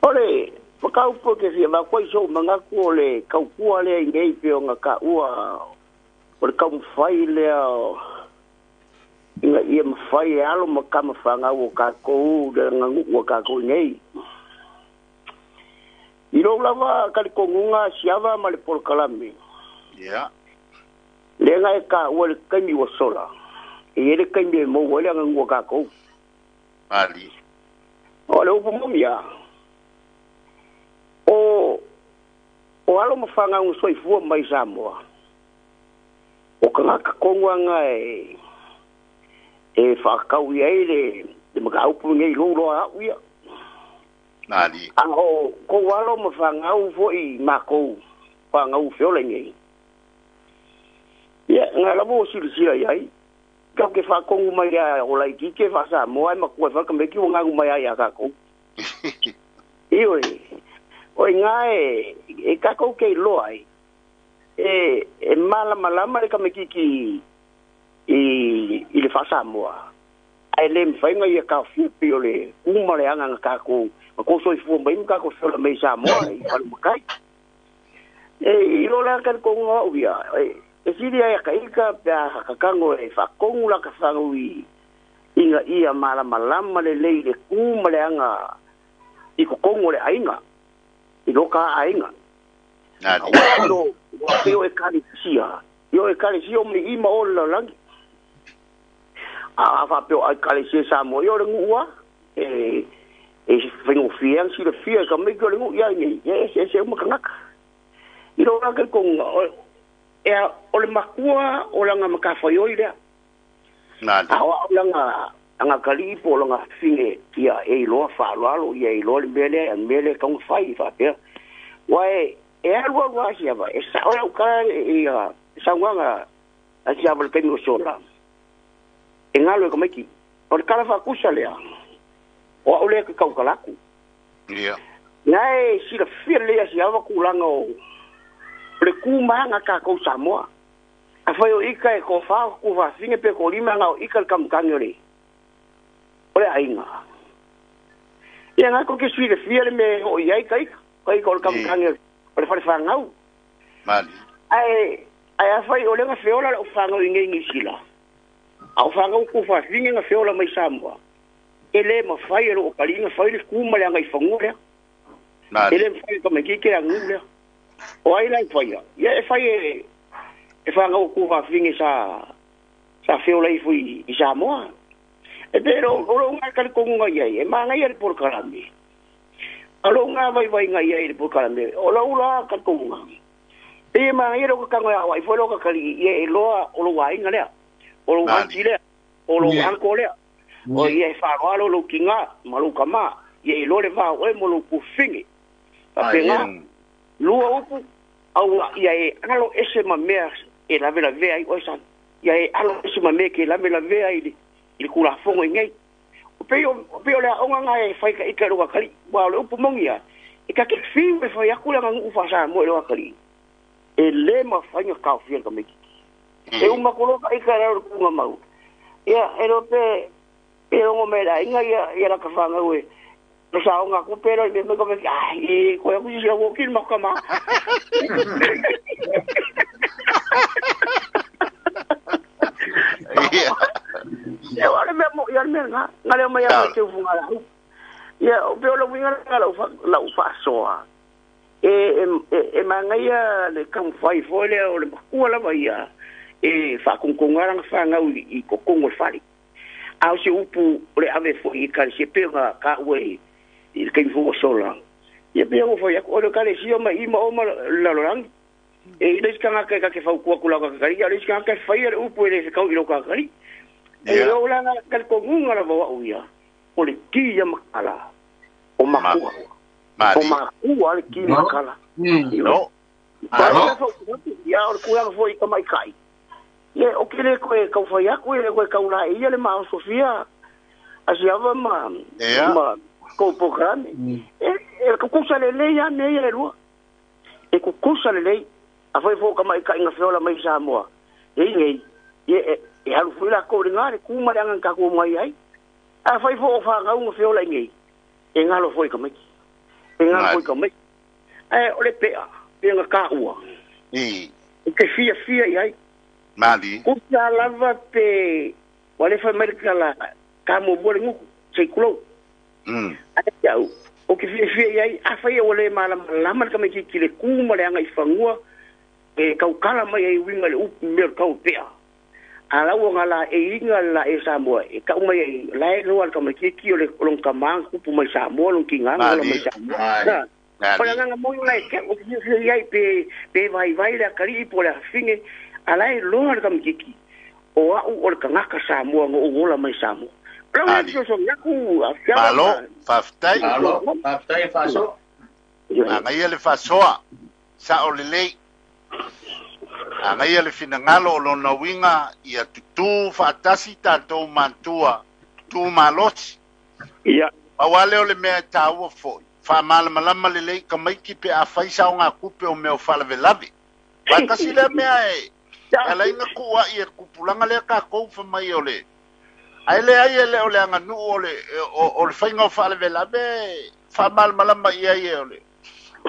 O le whakaupo ke fia makoi so mangaku o le kaupua lea i nei pe o ngā kaua o le kaumawhai lea inga ia mawhai e alo ma ka mawhangau o kākou le ngangu o kākou i nei. I rou lava ka le kongunga siava ma le polokalame. Ia. Le nga e ka ua le kaimi ua sola. E ele kaimi e mou ele ngangu o kākou. Ali. O le upu momia. O alo mawhangau soifua mai Samoa. O ka ngaka konguanga e whakau ia e le makaupu ngei lolo au ia. Nani. A o ko alo mawhangau foi mākou whangau feola ngei. Ia, ngā labo o silisila iai. Kau ke whakongu mai a o lai ki ke whasa moa e makua whakameki o ngangu mai ai a kākou. Ioi, o ngā e kākou kei loa ai. E malamalama le kamekiki i le whasamoa. Ai le mwhainga ia ka whipi o le kuma le anga ngā kākou. Ma kō soifua mai ma kākou whiola mei Samoa i whalu makai. E i lola ka konga au ia. E siri ai ka ika pe a hakakango e whakongu la ka whangu i inga ia malamalama le lei le kuma le anga i kokongo le ainga. I loka ainga. Nani. Ua peo e kalesia. Io e kalesia o me ima o le langi. A whapeo ai kalesia Samoa. Io le ngua. E whaingofia ang sila fia ka meki o le ngu ia ngi. E se umakangaka. I ro raka konga. E o le makua o langa makawhaioi lea. Nani. A o langa anga kalipo o langa finge ia e iloa whaaloalo ia iloa le mele a mele kaunga whai whapea. Wae e alu alu asiava e sao lau kala e saunganga asiava le kaimi o sola. E ngalo e kamaiki. O le kala whakusa lea. O au lea ka kaukalaku. Ia. Ngai sila fia lea asiava kulanga o le kumanga kākou Samoa. A whai o ika e ko whao ku whawhinge pe ko lima ngā o ika le kamukangi o le. O le ainga. Ia ngā ko ke suire fia le me o iai ka ika. Ka ika o le kamukangi o le whare whangau. Mali. Ai ai afai o le nga feola lau whangau i ngei ngisila. Au whangau ku whawhinge nga feola mai Samoa. E le mawhai e lo o kalinga whai le kuma le anga i whangua lea. E le mawhai ka mai kike a ngu lea. O ai lai whaia. Ia e whai e e whangau ku whawhinge sa feola ifo i Samoa. E pero o lo nga kali konga ia e manga ia le polokalame. Alo nga vai vai nga ia le polokalame. O lo ula ka konga. E manga ia lo ka nga wa ifo lo ka kali ia e loa o lo wainga lea. O lo anti lea. O lo anko lea. O ia e wharoalo lo kinga ma lo kama. Ia e lo le vao e mo lo kufinge. Papenga lua upu au ia e alo ese ma mea e lave la vea i oe san. Ia e alo ese ma mea ke lave la vea i le kula fongo i ngai. O peo lea onga nga e whaika ika lo kakali. Wa o le upu mongi ia. E kake fiu e whai aku langa ngu whasa mo e lo kakali. E le ma whainga kao fia ka mekiki. E umakoloka ika rau kunga mau. Ia e lo pe e rongo me la inga ia la ka whangau e. Lo sa onga ku pero i me me ka meki. Ai, e koe aku sisi au kini makama. Ia wale mea mo ia mea nga nga le mai a te ufunga la. Ia o pe o lo winga la la ufasoa. E manga ia le kam fai fo le o le makua lava ia e fa konkonga nga fa ngau i kokongo fali. Au se upu le ave fo i ka se pe nga ka ue i ke fo sola. Ia pe o fo ia o le kale si o mai ma o ma la lo lang. E ile ska nga ka ke fa ku ku la ka ka ia le ska ka fa ia upu le ka i lo ka ka. E o la ka ko ngunga la va o ia. O le ki ia makala. O makua. O makua le ki makala. No. Ia o le kuanga foi ka mai kai. Ia o kile koe kau fai aku le koe kau la ia le ma Sofia. Asiava ma ma ko programe. E kukusa le lei ia me ia le lua. E kukusa le lei. A foi fo ka mai kai nga feola mai Samoa. E nei. Ia e halu fui la ko le ngare kuma le anga ka ko mai ai. A foi fo fa ngau nga feola nei. E ngalo foi ka mai. E ngalo foi ka mai. E o le pea, pe nga ka ua. E ke fia fia i ai. Mali. Ku sa lava pe wale fa mai ka la ka mo bo le nguku sei kulo. Ai au. O ke fia fia i ai a fai o le mala lama ka mai ki le kuma le anga i fangua. E kau kala mai ai winga le upu me kau pea. Ala ua la e inga la e Samoa e ka mai e la e loa ka mai ki o le long ka mang kupu mai Samoa long ki nganga mai Samoa. Pala nganga mo la ke o ki ai pe pe vai vai la kali po la finge ala e loa ka mai ki o a o le kangaka Samoa ngo o la mai Samoa. La so so yaku a fia. Malo, faftai. Malo, faftai faso. Anga ia le fasoa sa o le lei. Anga ia le finangalo o lona winga ia tutu whaatasi tātou mantua, tutu malosi. Ia. Pawale o le mea tāua foi. Wha malamalama le lei ka maiki pe a whaisa o ngā kupe o mea o whalavelave. Whakasi lea mea e. Ala inga kua ia kupulanga lea ka kou wha mai o le. Ai le ai ele o le anga nuu o le o le whainga o whalavelave wha malamalama ia ia o le.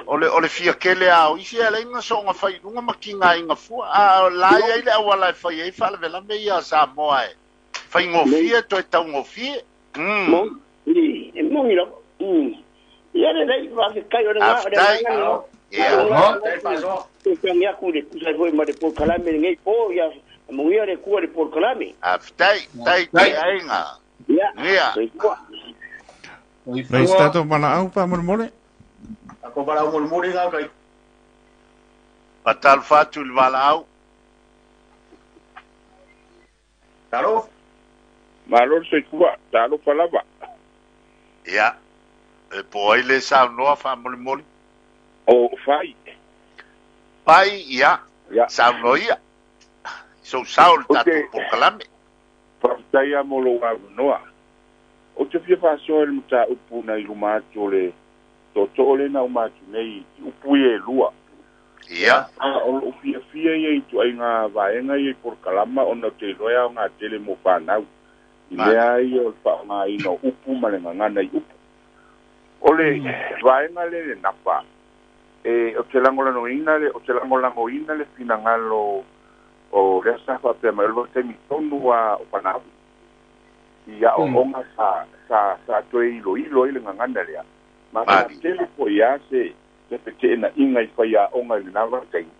O le fia kele ao isi ala inga so nga fai lunga makinga inga fua a la ia ile awala fai ai fala vela me ia Samoa e fai ngofia toi tau ngofia. Mo i mo ni lo. Ia le lei va ke kai o nga o le nga. Ia mo te paso. Te ngia ku le ku sa foi ma le po kalame ngai po ia mo ia le ku le po kalame. Aftai tai tai ainga. Ia. Ia. Leis tato mana au pa mo. Ako para o murmuri nga kai. Patal fatu le valau. Talo. Malo se kua, talo palava. Ia. E po ai le sa noa fa moli. O fai. Pai ia. Sa no ia. So saul tatu po kalame. Fatai a molo wa noa. O te fia faso el mta upu na iluma atu le toto le na umatu nei upu e lua. Ia. A o fia fia ia i tu ai ngā vaenga ia i porokalama ona te loea o ngā tele mo whanau. I mea ia o le whaonga ina upu ma le ngangana i upu. O le vaenga le le napa. E o te lagolagoina le o te lagolagoina le finagalo o lea sa faapea mai o le vaitaimi tonu a o Palavi i aoaoga sa toe iloilo ai le gagana lea ma tele fo'i a se feteena'iga i faiaoga i lenā vaitaimi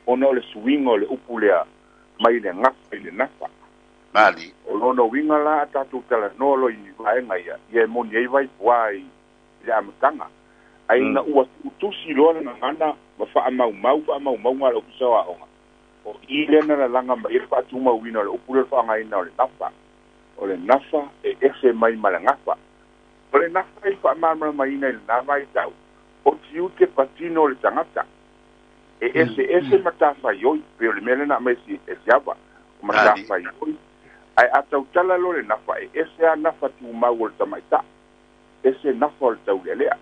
ona o le suiga o le upu lea mai le gafa i le nafa. Mali. O lona uiga la a tatou talanoa lo i vaega ia ia e moni ai vaipuā i le amataga ai na ua tuutusi loa le gagana ma faamaumau faamaumauga a le ofisa o aoga o i lea na lalaga mai ai le faatumauina o le upu lea o le faaaogaina o le nafa e ese mai ma le gafa. O le nafa i le faamalamalamaina i lenā vaitau o tiute patino o le tagata e ese ese matafaioi pe o le mea lena aumai e siava o matafaioi ae a tautala lo le nafa e ese a nafa tumau o le tamaita'i ese nafa o le taulealea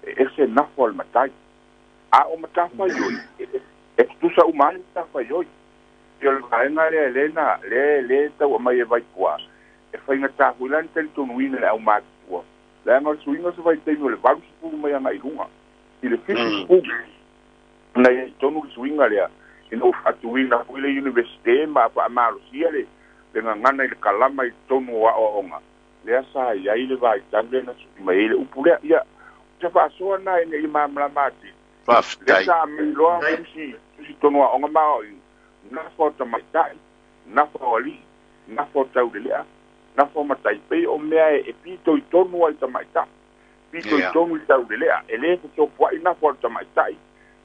e ese nafa o le matai a o matafaioi e tutusa uma ai matafaioi e o le vaega lea lē na lē lē tau aumai e vaipuā e faigatā foi la na talitonuina le aumatutua leaga o le suiga o se vaitaimi o le 80 mai aga'i luga i le 70 na iai tonu le suiga lea ina ua faatuina foi le universite ma faamalosia le gagana i le kalama i tonu o aoaoga lea sa iai le vaitau lea na sui mai ai le upu lea ia se faasoa na ina ia malamalama atili lea sa aumai loa tusi tonu aoga ma aoaoina nafa o tamaita'i nafa o ali'i nafa o taulelea nafa o matai pei o mea e pitoitonu ai tamaita'i pitoitonu i taulelea e lē fetopua'i nafa o le tamaita'i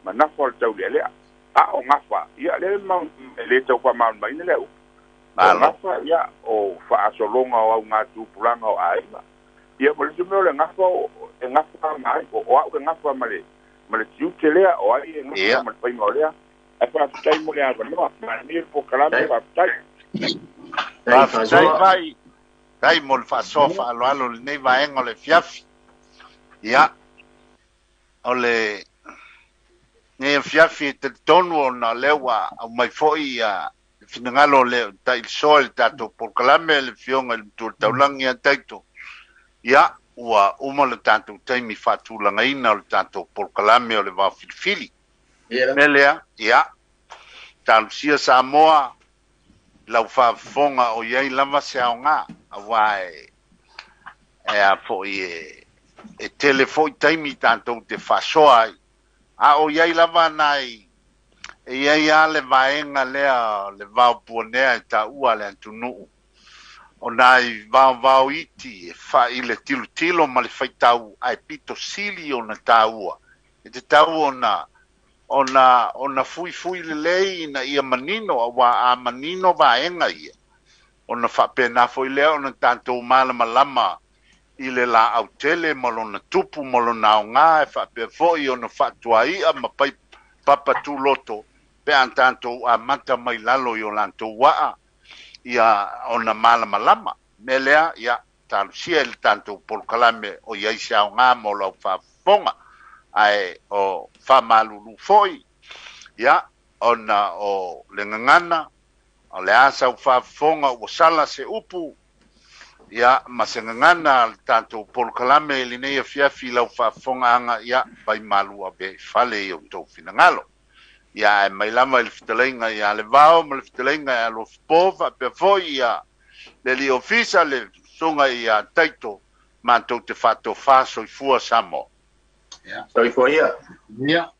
ma nafa o le taulealea a o gafa ia lea e lē tau faamalamalamaina lea upu o gafa ia o faasologa o augatupulaga o aiga ia ma le isi mea o le gafa e gafa ma ai o a'u e gafa ma le tiute lea o ai e gafa ma le faiga o lea ae faafetai mo le avanoa maania le polokalame faafetai. Faafetai vai tai mo le faasoa faaaloalo lenei vaega o le fiafi. Ia o le nei afiafi e talitonu ona lea ua aumai foi ia le finagalo o le tailisoa i le tatou polokalame le afioga i le matua taulagi ia Taito. Ia ua uma le tatou taimi faatulagaina o le tatou polokalame o le vaofilifili. Mea lea, ia, talosia Samoa lau faafofoga o iai lava se aogā auā e a foi e tele foi taimi tatou te faasoa ai a o iai lava nai e iai a le vaega lea le vao puanea e taua le atunuu o nai vaovao iti e fai le tilotilo ma le faitau ae pito sili ona taua e tatau ona fuifui lelei ina ia manino auā a manino vaega ia ona faapena foi lea ona tatou malamalama i le laau tele ma lona tupu ma lona aogā e faapea foi ona faatuai'a ma pai papa tuloto pe a tatou amata mai lalo i o latou a'a ia ona malamalama. Mea lea, ia talosia i le tatou polokalame o iai se aogā mo lau faafofoga ae o faamalulu foi ia ona o le gagana o le a sau faafofoga ua sala se upu ia ma se gagana le tatou polokalame i lenei afiafi lau faafofogaaga ia vai malu ave i fale i outou finagalo. Ia ae mai lava i le fetalaiga ia le vao ma le fetalaiga ia Alofipo faapea foi ia le alii ofisa le susuga ia Taito matou te faatofā soifua Samoa. Soifua ia. Ia.